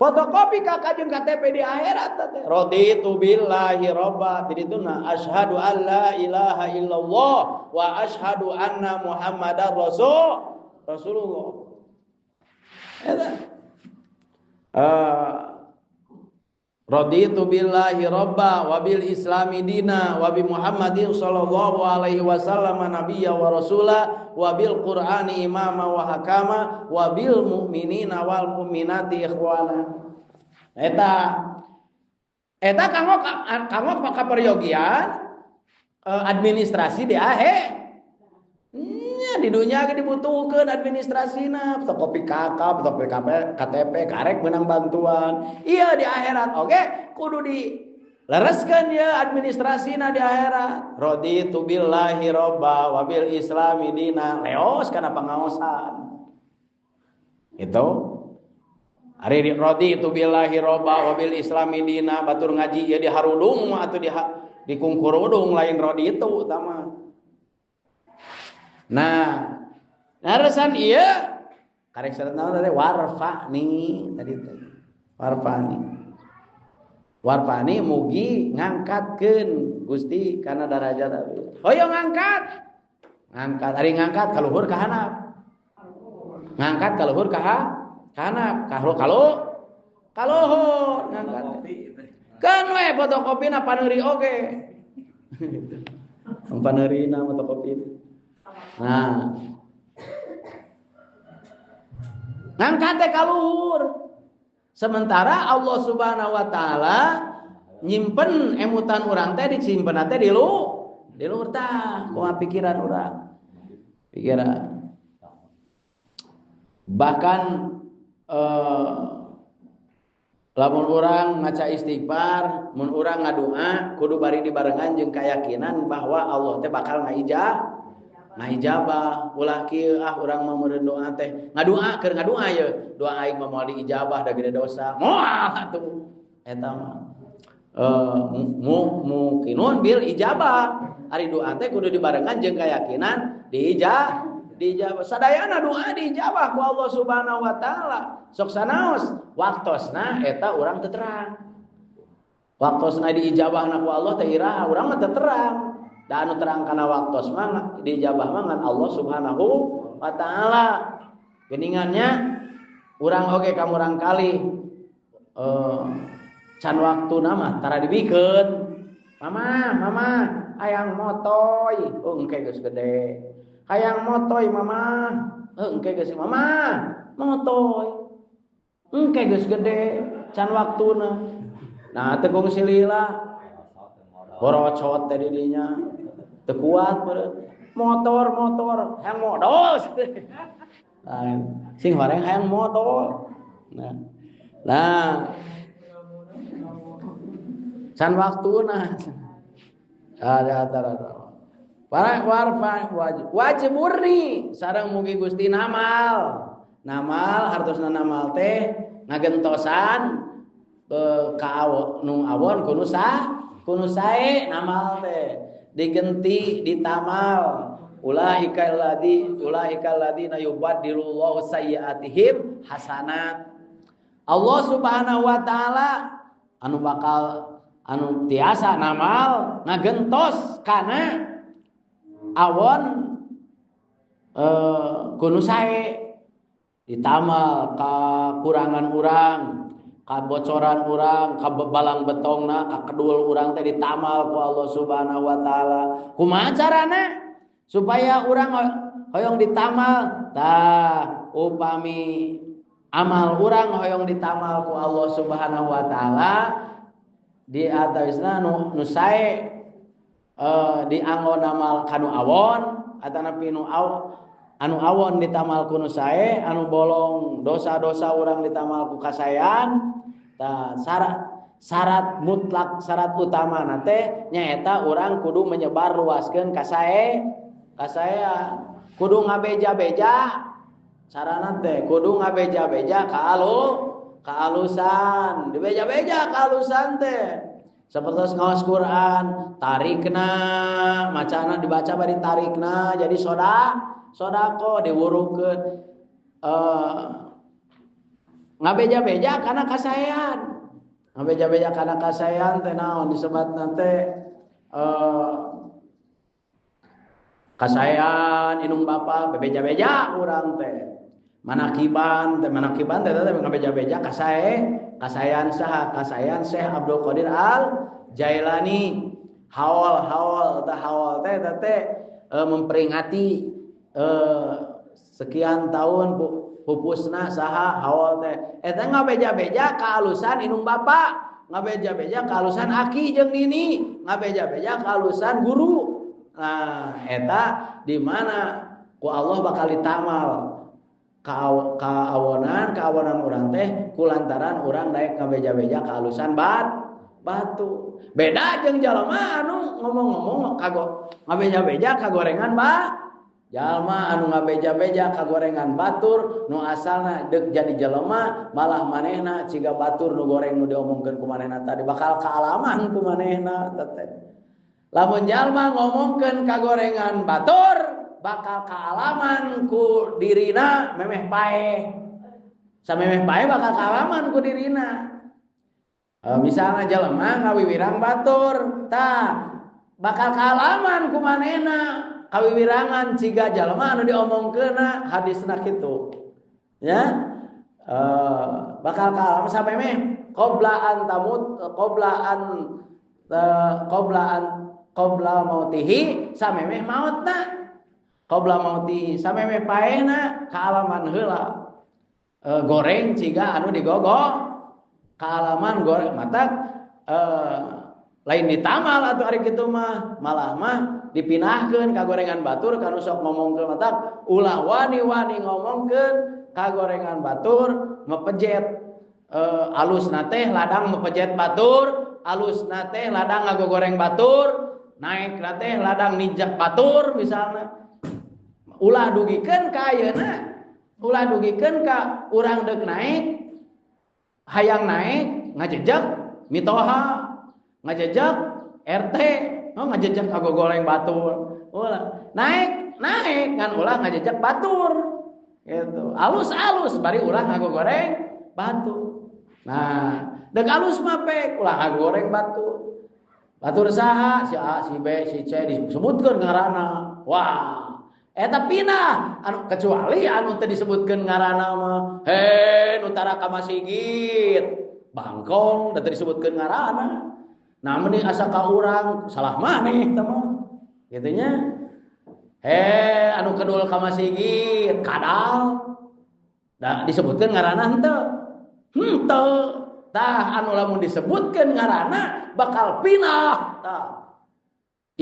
Fotokopi KK jeung KTP di akhirat teh. Raditu billahi robba tadituna asyhadu an la ilaha illallah wa asyhadu anna Muhammadar Rasulullah. Eta. Raditu billahi robba wa bil islami dina wa bi Muhammadin sallallahu alaihi wasallam nabiyya wa rasula wa bil qur'ani imama wa hakama wa bil mu'minina wal mu'minati ikhwana. Eta kanggo kaperyogian administrasi di akhir. Nya di dunia ge dibutuhkeun administrasina, fotokopi KK, fotokopi KTP, karek menang bantuan. Iya di akhirat oge kudu dilereskeun ya administrasina di akhirat. Raditu billahi robba wa bil islami dina. Leos kana pangaosan. Itu ari raditu billahi robba wa bil islami dina batur ngaji ieu di harudung mah atuh di kungkurudung lain raditu utama. Nah, naresan iya karek syarat naon tadi warfa'ni tadi teh. Warfa'ni. Warfa'ni mugi ngangkatkeun Gusti kana darajat abdi. Hoyong ngangkat. Ngangkat ari ngangkat ka luhur ka handap. Ngangkat ka luhur ka handap, ka luhur ngangkat. Keun we fotokopina paneuri oge. Paneurina fotokopi. Nah, ngangkat teh ka luhur. Sementara Allah Subhanahu wa taala Nyimpen emutan urang teh disimpen teh di luhur tah kumaha pikiran urang. Pikiran. Bahkan lamun urang maca istighfar, mun urang ngadua kudu bari dibarengan jeung keyakinan bahwa Allah teh bakal ngaijabah. Ulah kieu ah urang mah meureun doa teh. Ngadua keur ngadua ye, doa aing mah moal diijabah da gede dosa. Moal atuh eta mah. Muqinun bil ijabah. Ari doa teh kudu dibarengan jeung keyakinan diijabah. Sadayana doa diijabah ku Allah Subhanahu wa taala. Sok sanaos waktosna eta urang teu terang. Waktosna diijabahna ku Allah teh iraha urang mah teu terang. Da anu terang kana waktos mah diijabah mah ngan Allah Subhanahu wa taala. Geuningannya urang oge ka murang kali can waktuna mah tara dibikeun. Mama, mama hayang motoy, oh engke geus gede. Hayang motoy mama, engke geus mama motoy. Engke geus gede can waktuna. Nah teu kungsi lila. Borocot teh di dinya. Teu kuat meureun. Motor hayang modol. Nah, sing horeng hayang modol. Nah. Can waktuna. Ada antara para warfa wajib. Wajib murni sareng mugi Gusti namal. Namal hartosna namal teh ngagentosan ka nu awon kudu kudu sae namal teh digenti ditamal. Ulaika alladziina yubaddilullahu sayyi'atihim hasanat. Allah Subhanahu wa taala anu bakal anu tiasa namal ngagentos kana awon kudu sae ditamal kakurangan urang, kabocoran urang, kabalang betongna, kakedul urang teh ditamal ku Allah Subhanahu wa taala. Kumaha carana supaya urang hoyong ditamal? Tah upami amal urang hoyong ditamal ku Allah Subhanahu wa taala di atawisna nu sae dianggo namal kanu awon atanapi nu anu awon ditamal ku nu sae, anu bolong dosa-dosa urang ditamal ku kasaean. Tah syarat mutlak, syarat utama teh nyaeta urang kudu menyebar luaskeun kasaean. Kudu ngabeja-beja carana teh, kudu ngabeja-beja kaalusan, dibeja-beja kaalusan teh. Sapertos ngaos Quran, tarikna, macana dibaca bari tarikna jadi sodako diwurukeun ngabeja-beja kana kasaean. Ngabeja-beja kana kasaean teh naon disebatna teh kasaean indung bapa bebeja-beja urang teh. Manakiban teh ngabeja-beja kasaean saha? Kasaean Syekh Abdul Qadir Al Jailani. Haul teh haul teh teh memperingati sekian tahun pupusna saha haul teh eta ngabeja-beja kaalusan indung bapa, ngabeja-beja kaalusan aki jeung nini, ngabeja-beja kaalusan guru. Nah eta di mana ku Allah bakal ditamal kaawonan urang teh kulantaran urang daek ngabeja-beja kaalusan batu. Beda jeung jalma anu ngomong-ngomong kago ngabeja-beja kagorengan jalma anu ngabeja-beja kagorengan batur nu asalna deuk jadi jelema malah manehna ciga batur nu goreng nu diomongkeun ku manehna tadi bakal kaalaman ku manehna teh. Lamun jalma ngomongkeun kagorengan batur bakal kaalaman ku dirina memeh paeh. Samemeh paeh bakal kaalaman ku dirina. Misalnya jelema ngawiwirang batur tah bakal kaalaman ku manehna kawiwirangan ciga jalma anu diomongkeunna hadisna kitu ya. Bakal kaalaman samemeh qabla an tamut qabla mautihi samemeh mautna qabla mautihi samemeh paehna kaalaman heula goreng ciga anu digogo kaalaman goreng matak Lain ditamal atuh ari kitu mah, malah mah dipinahkeun ka gorengan batur kanu sok ngomongkeun matak ulah wani-wani ngomongkeun ka gorengan batur mepejet alusna teh ladang mepejet batur, alusna teh ladang ngagogoreng batur, naek na teh ladang ninjak batur misalna. Ulah dugikeun ka ayeuna, ulah dugikeun ka urang deuk naek, hayang naek ngajejak mitoha, ngajejak RT, oh ngajejak ngagogoreng batur. Ulah naek, naek ngan ulah ngajejak batur. Gitu. Alus-alus bari ulah ngagogoreng batur. Nah, deuk alus mah pek ulah ngagoreng batur. Batur saha? Si A, si B, si C disebutkeun ngaranna. Wah, eta pindah anu kecuali anu teu disebutkeun ngaranna mah. He, nu tara ka masigit. Bangkong teu disebutkeun ngaranna. Nah, mending asa ka urang salah maneh teh mah. Kitu nya. He, anu kedul ka masigit, kadal. Da disebutkeun ngaranna henteu. Henteu. Tah anu lamun disebutkeun ngaranna bakal pindah. Tah.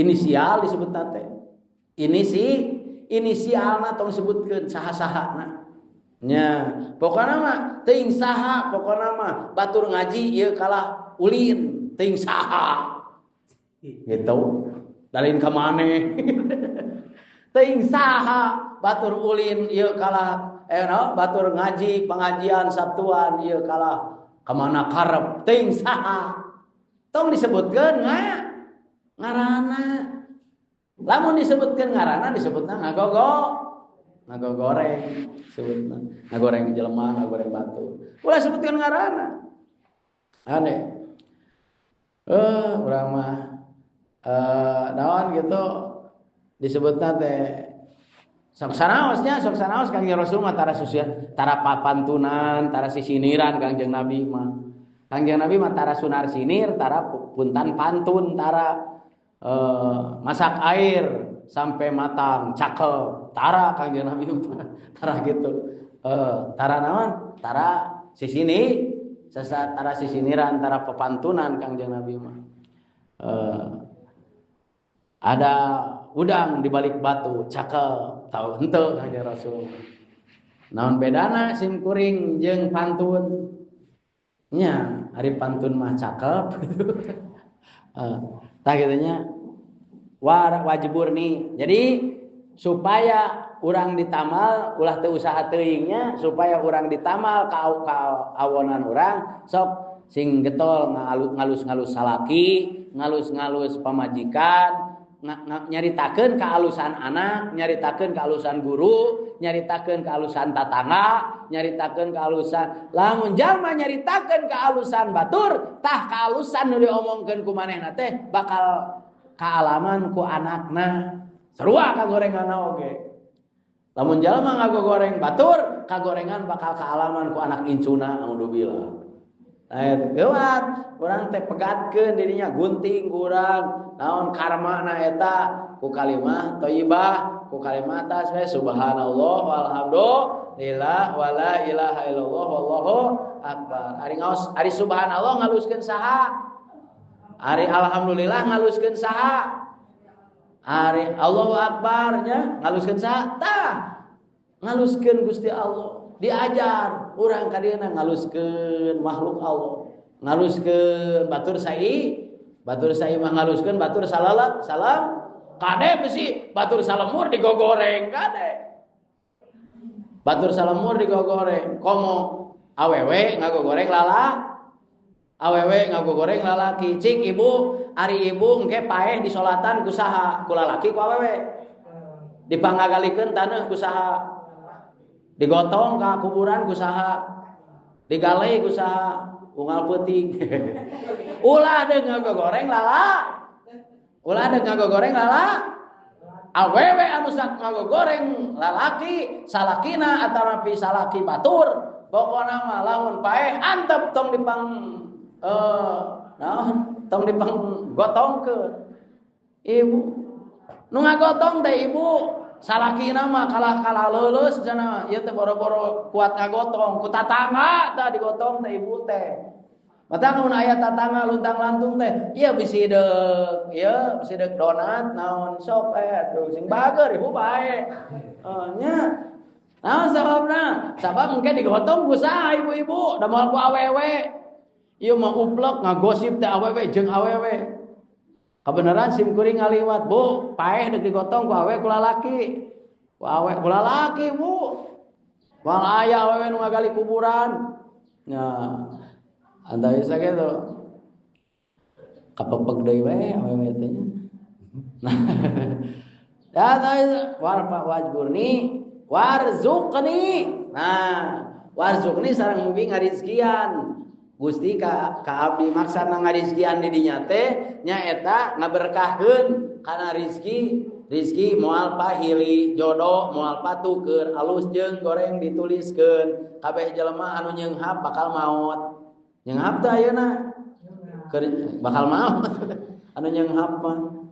Inisial disebut teh. Ini si inisialna tong sebutkeun saha-sahana. Nya, pokona mah teuing saha, pokona mah batur ngaji ieu kalah ulin, teuing saha. Gitu. Lain ka maneh. Teuing saha batur ulin ieu kalah no, batur ngaji pengajian Sabtuan ieu kalah kamana karep teuing saha. Tong disebutkeun ngaranna. Lamun disebutkeun ngaranna disebutna ngagogoreng sebutna ngagoreng jelema, ngagoreng batu. Ulah sebutkeun ngaranna. Aneh. Urang mah naon gitu disebutna teh sok sanaosnya, sok sanaos Kangjeng Rasul mah tara susia, tara papantunan, tara sisiniran Kangjeng Nabi mah. Kangjeng Nabi mah tara sunar sinir, tara puntan pantun, tara masak air sampai matang, cakep, tara Kangjeng Nabi mah tara gitu. Tara naon? Tara sisini, sesa tara sisiniran, tara pepantunan Kangjeng Nabi mah. Ada udang di balik batu, cakep, tahu henteu Kangjeng Rasul. Naon bedana sim kuring jeung pantun? Nya, ari pantun mah cakep. Tah kitu nya. Wajburni. Jadi supaya urang ditamal ulah teu usaha teuingnya, supaya urang ditamal ka awonan urang sok sing getol ngalus-ngalus salaki, ngalus-ngalus pamajikan, nyaritakeun kealusan anak, nyaritakeun kealusan guru, nyaritakeun kealusan tatangga, nyaritakeun kealusan. Lamun jalma nyaritakeun kealusan batur, tah kealusan nu diomongkeun ku manehna teh bakal kaalaman ku anakna. Sarua kagorenganna oge. Lamun jalma ngagogoreng batur, kagorengan bakal kaalaman ku anak incuna alhamdulillah. Geuwat, urang teh pegatkeun dirinya, gunting urang, naon karmana eta ku kalimah thayyibah, ku kalimah tasbih subhanallah walhamdulillah wala ilaha illallah wallahu akbar. Ari ngaos, ari subhanallah ngaluskeun saha? Ari alhamdulillah ngaluskeun saha? Ari Allahu akbar nya ngaluskeun saha? Tah, ngaluskeun Gusti Allah. Diajar urang ka dieuna ngaluskeun makhluk Allah, ngaluskeun batur sai, batur sai mah ngaluskeun batur salala, salam kade besi batur salemur digogoreng kade. Batur salemur digogoreng, komo awewe ngagogoreng lala, awewe ngagogoreng lalaki. Cik ibu, ari ibu engke paeh di solatan ku saha? Ku lalaki ku awewe? Dipanggagalikeun taneuh ku saha? Digotong ka kuburan ku saha? Digale ku saha? Unggal peuting. Ulah deuk ngagogoreng lala. Ulah deuk ngagogoreng lala. Awewe anu sak ngagogoreng lalaki, salakina atanapi salaki batur, pokona mah lamun paeh antep tong dipang naon tong dipang gotongkeun. Ibu nu ngagotong teh ibu salakina mah kalah-kalah leuleus cenah ieu teh boro-boro kuat ngagotong ku tatangga tah digotong teh ibu teh. Mata mun aya tatangga luntang-lantung teh, ieu bisi deuk, ieu bisi deuk donat naon sok atuh sing bager ibu bae. Nya. Naon sababna? Sabab mungkin digotong ku saha ibu-ibu, da moal ku awewe. Ieu mah uplek ngagosip teh awewe jeung awewe. Kabeneran sim kuring ngaliwat, Bu, paeh deuk digotong ku awewe ku lalaki. Ku awewe ku lalaki, Bu. Moal aya awewe nu ngagali kuburan. Nya. Anta bisa gitu. Kapepeg deui we awewe teh nya. Nah. Ya warfa wajburni warzuqni. Nah, warzuqni sareng mugi ngarizkian. Gusti ka abdi maksana ngarizkian di dinya teh nyaeta ngaberkahkeun kana rizki, rizki moal pahili, jodoh moal patukeun, alus jeung goreng dituliskeun. Kabeh jelema anu nyeunghap bakal maot. Nyenghap teh ayeuna bakal maot. Anu nyenghap mah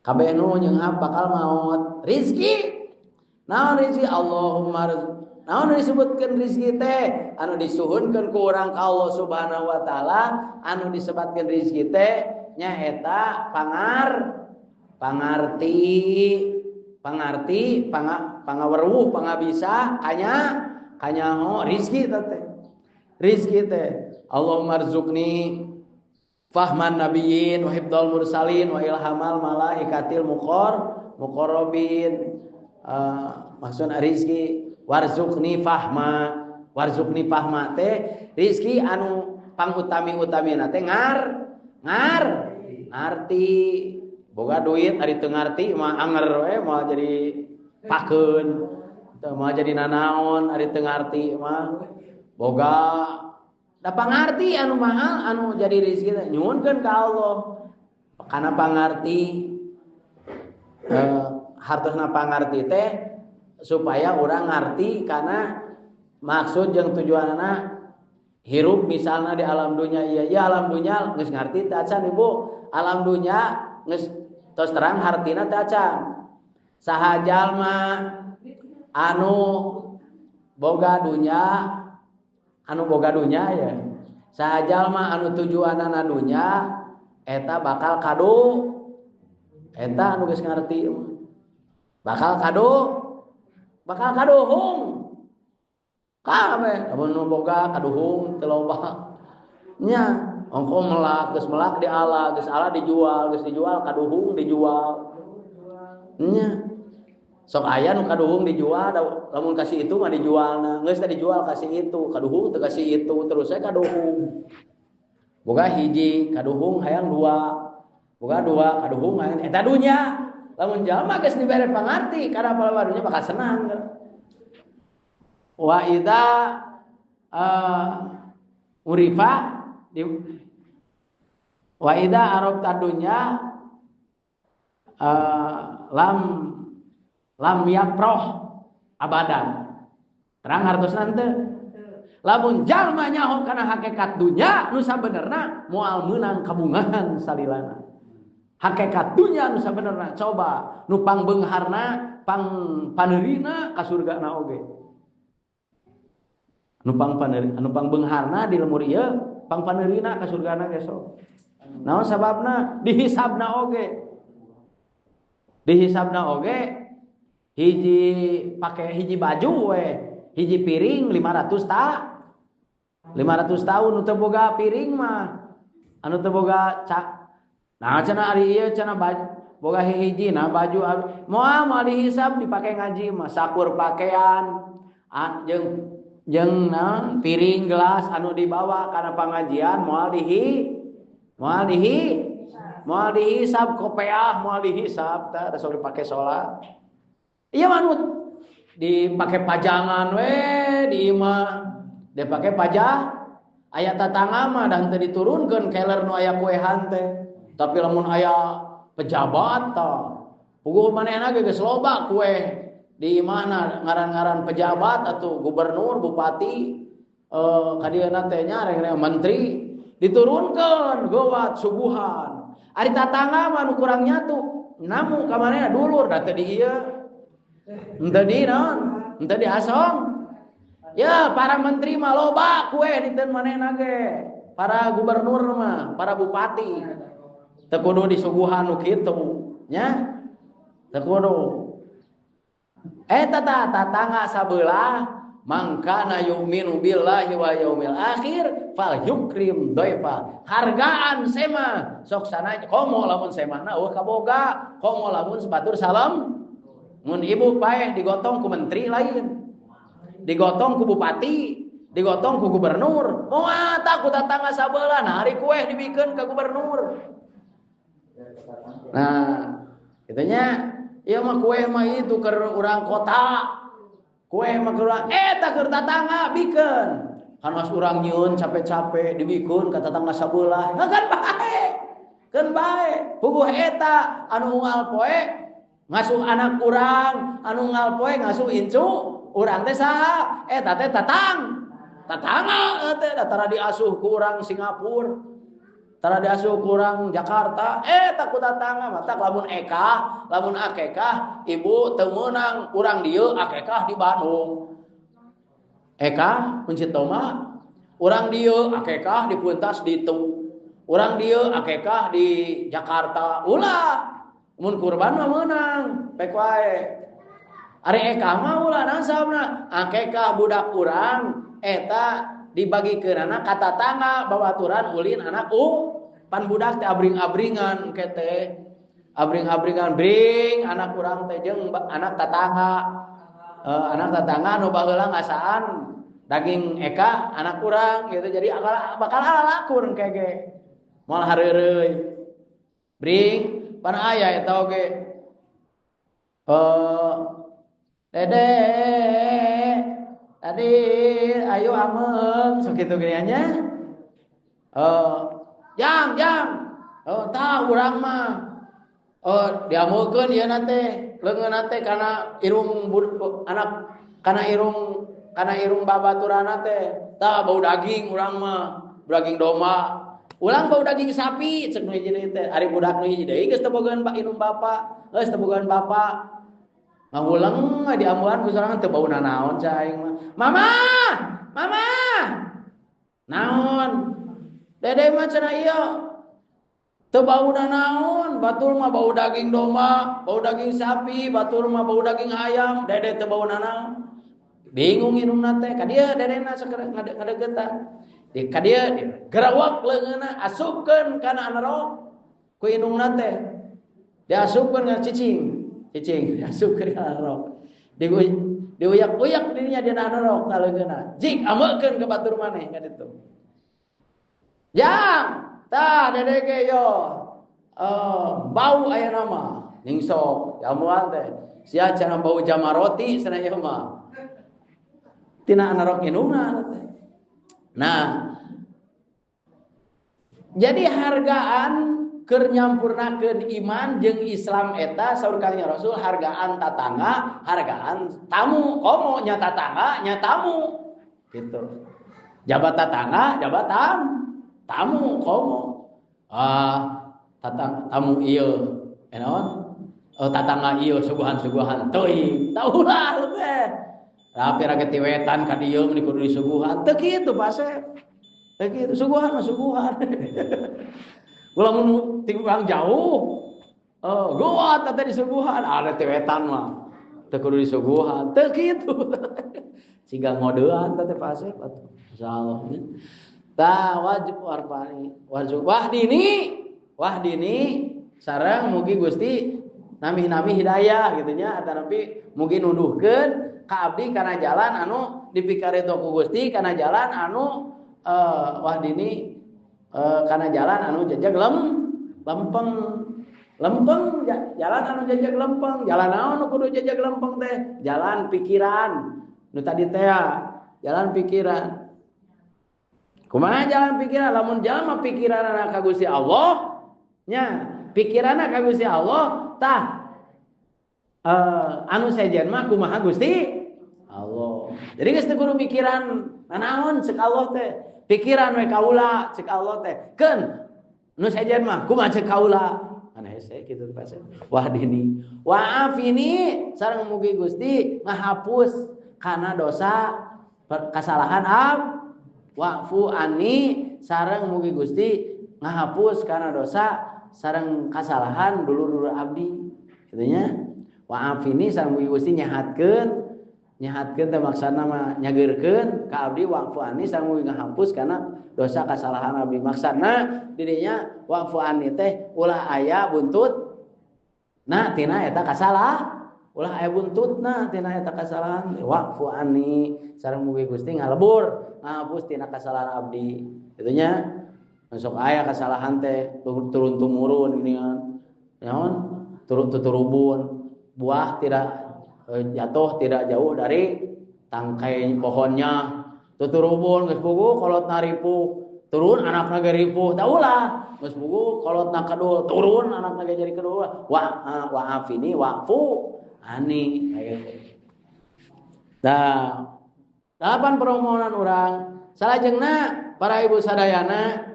kabeh nu nyenghap bakal maot. Rizki naon rizki? Allahumma naon disebutkeun rizki teh anu disuhunkeun ku urang ka Allah Subhanahu wa taala, anu disebatkeun rizki teh nyaeta pangarti pangarti pangaweruh pangabisa kanya kanyaho rizki teh. Rizki teh Allahumma rzuqni fahman nabiyyin wa hifdzal mursalin wa ilhamal malaikatil muqarrabin. Maksudna rizki warzuqni fahma, warzuqni fahma teh rizki anu pangutami-utamina teh ngar ngarti. Boga duit ari teu ngarti mah anger we moal jadi pakeun, teu moal jadi nanaon ari teu ngarti mah. Boga da pangarti anu mahal anu jadi rizki teh nyuhunkeun ka Allah kana pangarti. Hartosna pangarti teh supaya urang ngarti kana maksud jeung tujuanana hirup misalna di alam dunya. Ieu ieu alam dunya geus ngarti teh acan ibu, alam dunya geus tos terang hartina teh acan. Saha jalma anu boga dunya, anu boga dunya ya, saha jalma anu tujuanana dunya eta bakal kadu, eta anu geus ngarti bakal kadu, bakal kaduhung kabeh. Lamun nu boga kaduhung teu loba nya, ongko melak geus melak di ala, geus ala dijual, geus dijual kaduhung dijual nya. Sok aya nu kaduhung dijual, lamun kasih itu mah dijualna, geus teh dijual kasih itu, kaduhung teu kasih itu, terus saya kaduhung. Boga hiji kaduhung hayang dua, boga dua kaduhung hayang eta dunya. Lamun jalma geus dibere pangarti kana palawadunya bakal senang. Wa idza urifa di, wa idza arabta dunya lam yaproh abadan. Terang hartosna henteu? Lamun jalma nyaho kana hakikat dunya nu sabenerna moal meunang kabungahan salilana. Hakikat dunya nu sabenerna coba nu pangbeungharna pang paneurina ka surgana oge. Nu pang paneuri, anu pangbeungharna di lemur ieu pang paneurina ka surgana ge sok. Naon sababna? Dihisabna oge. Dihisabna oge hiji pake hiji baju we, hiji piring 500 tahun nu teu boga piring mah, anu teu boga cak. Nah cenah ari ieu cenah boga hiji nah baju moal moal dihisab dipake ngaji mah sakur pakaian jeung jeung naon piring gelas anu dibawa kana pangajian moal dihi moal dihi moal dihisab kopeah moal dihisab tah sok dipake salat. Iya manut dipake pajangan we di imah dipake pajak aya tatangga mah dan teu diturunkeun keler nu aya kuehan teh. Tapi lamun aya pejabat tah puguh manehna ge geus loba kue di imahna ngaran-ngaran pejabat atau gubernur, bupati, ka dieuna teh nya reng-reng menteri diturunkeun geuwat suguhan. Ari tatangga mah nu kurang nyatu namu ka manehna dulur da teu di ieu. Henteu di naon? Henteu di asong. Ya para menteri mah loba kue diteun manehna ge. Para gubernur mah, para bupati. Teu kudu disuguhan nu kitu, nya. Teu kudu. Eta tah tatangga sabelah mangkana yu'minu billahi wal yaumil akhir fal yukrim dhaifa. Hargaan semah sok sana komo lamun semahna eueuh kaboga, komo lamun sebatur salam. Mun ibu paeh digotong ku menteri lain. Digotong ku bupati, digotong ku gubernur. Moal tah ku tatangga sabelah, nah hari kueh dibikeun ka gubernur. Nah, itunya ieu mah kueh mah itu keur urang kota. Kue mah keur eta keur tatangga bikeun. Kan mas urang nyieun capek-capek dibikeun ka tatangga sabelah. Nah, kan bae. Keun bae. Puguh eta anu unggal poe ngasuh anak urang, anu unggal poe ngasuh incu urang teh saha? Eta teh tatangga teh tara diasuh ku urang Singapura. Tara diasuh ku urang Jakarta, eta ku tatangga matak lamun ekah, lamun akekah ibu teu meunang urang dieu akekah di Bandung. Ekah mun Citoma, urang dieu akekah di Puntas ditu. Urang dieu akekah di Jakarta. Ulah mun kurban mah meunang, pek wae. Ari ekah mah ulah nasabna, akekah budak urang eta dibagikeunana ka tatangga babaturan ulin anak pan budak teh abring-abringan engke teh abring-abringan bring anak urang teh jeung anak tatangga anak tatangga nu baheula ngasaan daging eka anak urang gitu jadi bakal lakur engke ge moal hareureuy bring pan aya eta oge dede tadi ayo ameng sok kitu geuning nya jang jang oh tah urang mah oh diamukeun ieu na teh leungeunna teh kana irung anak kana irung babaturana teh tah bau daging urang mah daging domba ulang bau daging sapi cek nu hiji deui teh ari budak nu hiji deui geus teu bogaan irung bapa geus teu bogaan bapa ngahulang diambuhan ku sorangan teu bau nanaon cai aing mah. Mama! Mama! Naon? Dede mah cenah ieu. Teu bau nanaon, batur mah bau daging domba, bau daging sapi, batur mah bau daging ayam, dede teu bau nanaon. Bingung indungna teh, ka dieu dedena sok ngadeukeutan. Di ka dieu gerawak leungeunna asupkeun kana anerok ku indungna teh. Diasupkeun ka cicing. Cicing diasupkeun ka anerok. Diuyak-uyak dirinya dina anerok ka leungeunna. Jik amekeun ka batur maneh ka ditu. Jang, tah dede ge yo. Bau aya nama ningsok jamuan teh. Sia cenah bau jamaroti cenah ieu mah. Tina anerok indungna teh. Nah, jadi hargaan keur nyampurnakeun iman jeung Islam eta saur Kangjeng Rasul hargaan tatangga, hargaan tamu, komo nya tatangga nya tamu gitu. Jabat tatangga, jabatan tamu komo. Ah, tatang tamu ieu. Naon? Oh, tatangga ieu suguhan-suguhan teuing. Taulah teh. Tapi raga tiwetan ka dieu meni kudu disuguhan. Teu kitu Pasep. Teu kitu suguhan mah suguhan. Ulah mun ti urang jauh. Oh, goat teh disuguhan, ada tiwetan mah. Teu kudu disuguhan. Teu kitu. Siga ngodean teh Pasep atuh. Insyaallah. Tah wajib warfani. Wajib wahdini. Wahdini sareng mugi Gusti nami-nami hidayah gitu nya atanapi mugi nuduhkeun ka abdi kana jalan anu dipikareto ku Gusti kana jalan anu wahdini kana jalan anu jejeg lempeng lempeng jalan anu jejeg lempeng jalan naon nu kudu jejeg lempeng teh jalan pikiran nu tadi teh jalan pikiran kumaha jalan pikiran lamun jalma pikiranna ka Gusti Allah nya pikiranna ka Gusti Allah tah anu sejen mah kumaha Gusti Allah. Jadi geus teu kudu mikiran nanaon cek Allah teh. Pikiran we kaula cek Allah teh. Keun nu sejen mah kumaha cek kaula. Kan hese kitu teh Pasep. Wahdini wa afini sareng mugi Gusti ngahapus kana dosa kesalahan ab wa'fu anni sareng mugi Gusti ngahapus kana dosa sareng kasalahan dulur-dulur abdi kitu nya. Wa afini sareng mugi Gusti nyehatkeun, nyehatkeun teh maksudna mah nyageurkeun ka abdi. Wa'fu anni sareng mugi ngahapus kana dosa kasalahan abdi. Maksudna didinya wa'fu anni teh ulah aya buntut nah tina eta kasalah, ulah aya buntutna tina eta kasalahan. Wa'fu anni sareng mugi Gusti ngalebur ngahapus tina kasalahan abdi kitu nya. Masuk aya kasalahan teh turun tumurun geuningan naon turun tuturubun, buah tidak jatuh tidak jauh dari tangkai pohonnya. Tuturubun geus puguh kolotna ripuh, turun anakna ge ripuh, tah ulah geus puguh kolotna kedul, turun anakna ge jadi kedul. Wa wa'afini wa'fu ani. Nah, delapan permohonan urang. Salajengna para ibu sadayana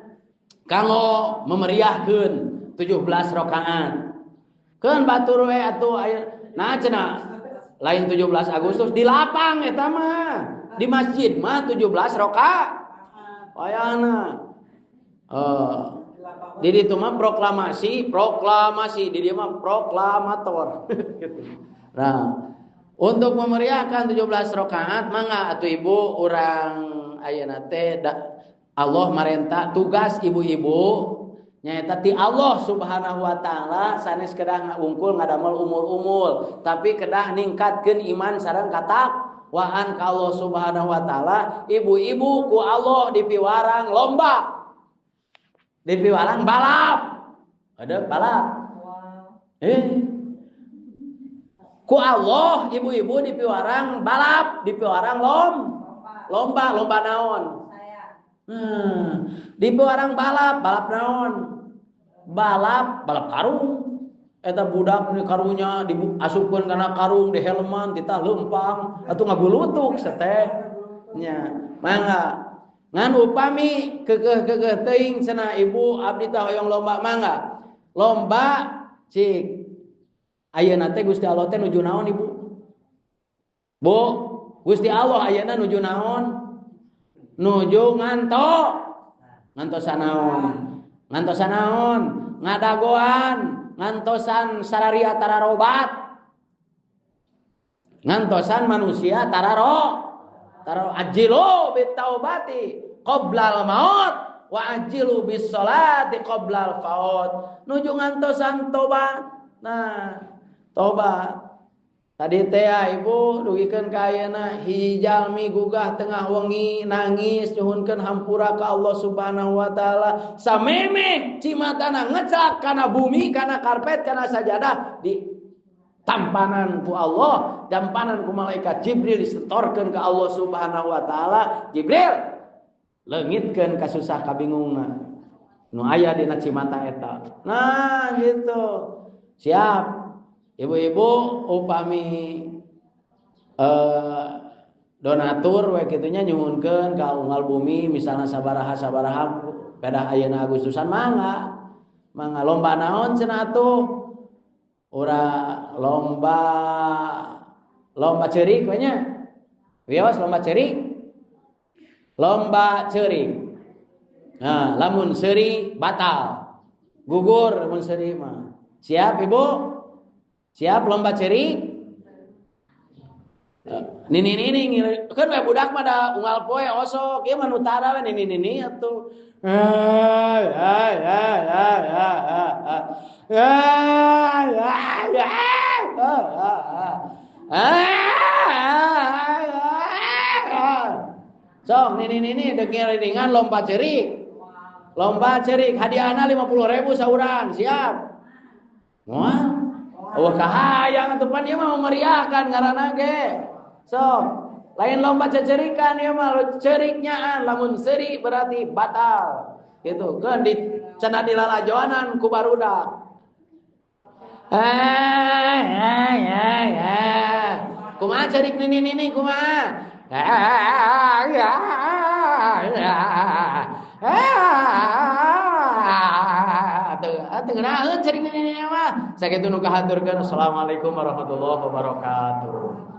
kanggo memeriahkeun 17 rakaat. Keun batur we atuh aya nah cenah lain 17 Agustus di lapang eta mah. Di masjid mah 17 rakaat. Wayahna. Di ditu mah proklamasi, proklamasi, di dieu mah proklamator. Nah, untuk memeriahkan 17 rakaat mangga atuh ibu urang ayeuna teh Allah marenta tugas ibu-ibu nyaeta ti Allah Subhanahu wa taala sanes kedah ngungkul ngadamel umul-umul tapi kedah ningkatkeun iman sareng katakwaan ka Allah Subhanahu wa taala. Ibu-ibu ku Allah dipiwarang lomba, dipiwarang balap, ada balap ku Allah ibu-ibu dipiwarang balap, dipiwarang lomba, lomba naon? Dipiwarang balap, balap naon? Balap, balap karung. Eta budak ni karunya diasupkeun kana karung, dihelman, ditah leumpang, atuh ngagulutuk seteh. Nya, mangga. Ngan upami keukeuh-keukeuh teuing cenah ibu abdi teh hoyong lomba mangga. Lomba cik. Ayeuna teh Gusti Allah teh nuju naon ibu? Bu, Gusti Allah ayeuna nuju naon? Nuju nganto, ngantosan naon, ngantosan naon, ngadagoan, ngantosan sararia tararobat, ngantosan manusia tararo, taro ajilu bitaubati qoblal maut wa ajilu bis sholati qoblal faut. Nuju ngantosan tobat. Nah, tobat. Tadi teh ibu dugikeun ka ayeuna hiji jalmi gugah tengah wengi nangis nyuhunkeun hampura ka Allah Subhanahu wa taala sameme cimatana ngecak kana bumi kana karpet kana sajadah di tampanan ku Allah, tampanan ku malaikat Jibril disetorkeun ka Allah Subhanahu wa taala. Jibril leungitkeun kasusah kabingungna nu aya dina cimata eta. Nah gitu. Siap. Ibu-ibu upami donatur we kitunya nyuhunkeun ka unggal bumi misalna sabaraha-sabaraha pedah ayeuna Agustusan mangga. Mangga lomba naon cenah atuh? Ora lomba lomba ceurik we nya. Wios lomba ceurik. Lomba ceurik. Nah, lamun seuri batal. Gugur lamun seuri mah. Siap ibu? Siap lomba ceurik? Nini nini kan we budak mah da unggal poe osok ieu mah nu tara we nini nini atuh. Sok nini nini dek ngiringan lomba ceurik. Lomba ceurik hadiahna 50.000 saurang, siap. Moal. Oh kahayang atuh pan ieu mah memeriahkan ngaranna ge. Sok, lain lomba cecerikan ieu mah ceuriknyaan, lamun seuri berarti batal. Gitu. Keun di cenah dilalajoanan ku barudak. Kumaha ceurik nini-nini kumaha? Teu ngeunaheun ceurik nini-nini mah. Sakitu nu kahaturkeun. Assalamualaikum warahmatullahi wabarakatuh.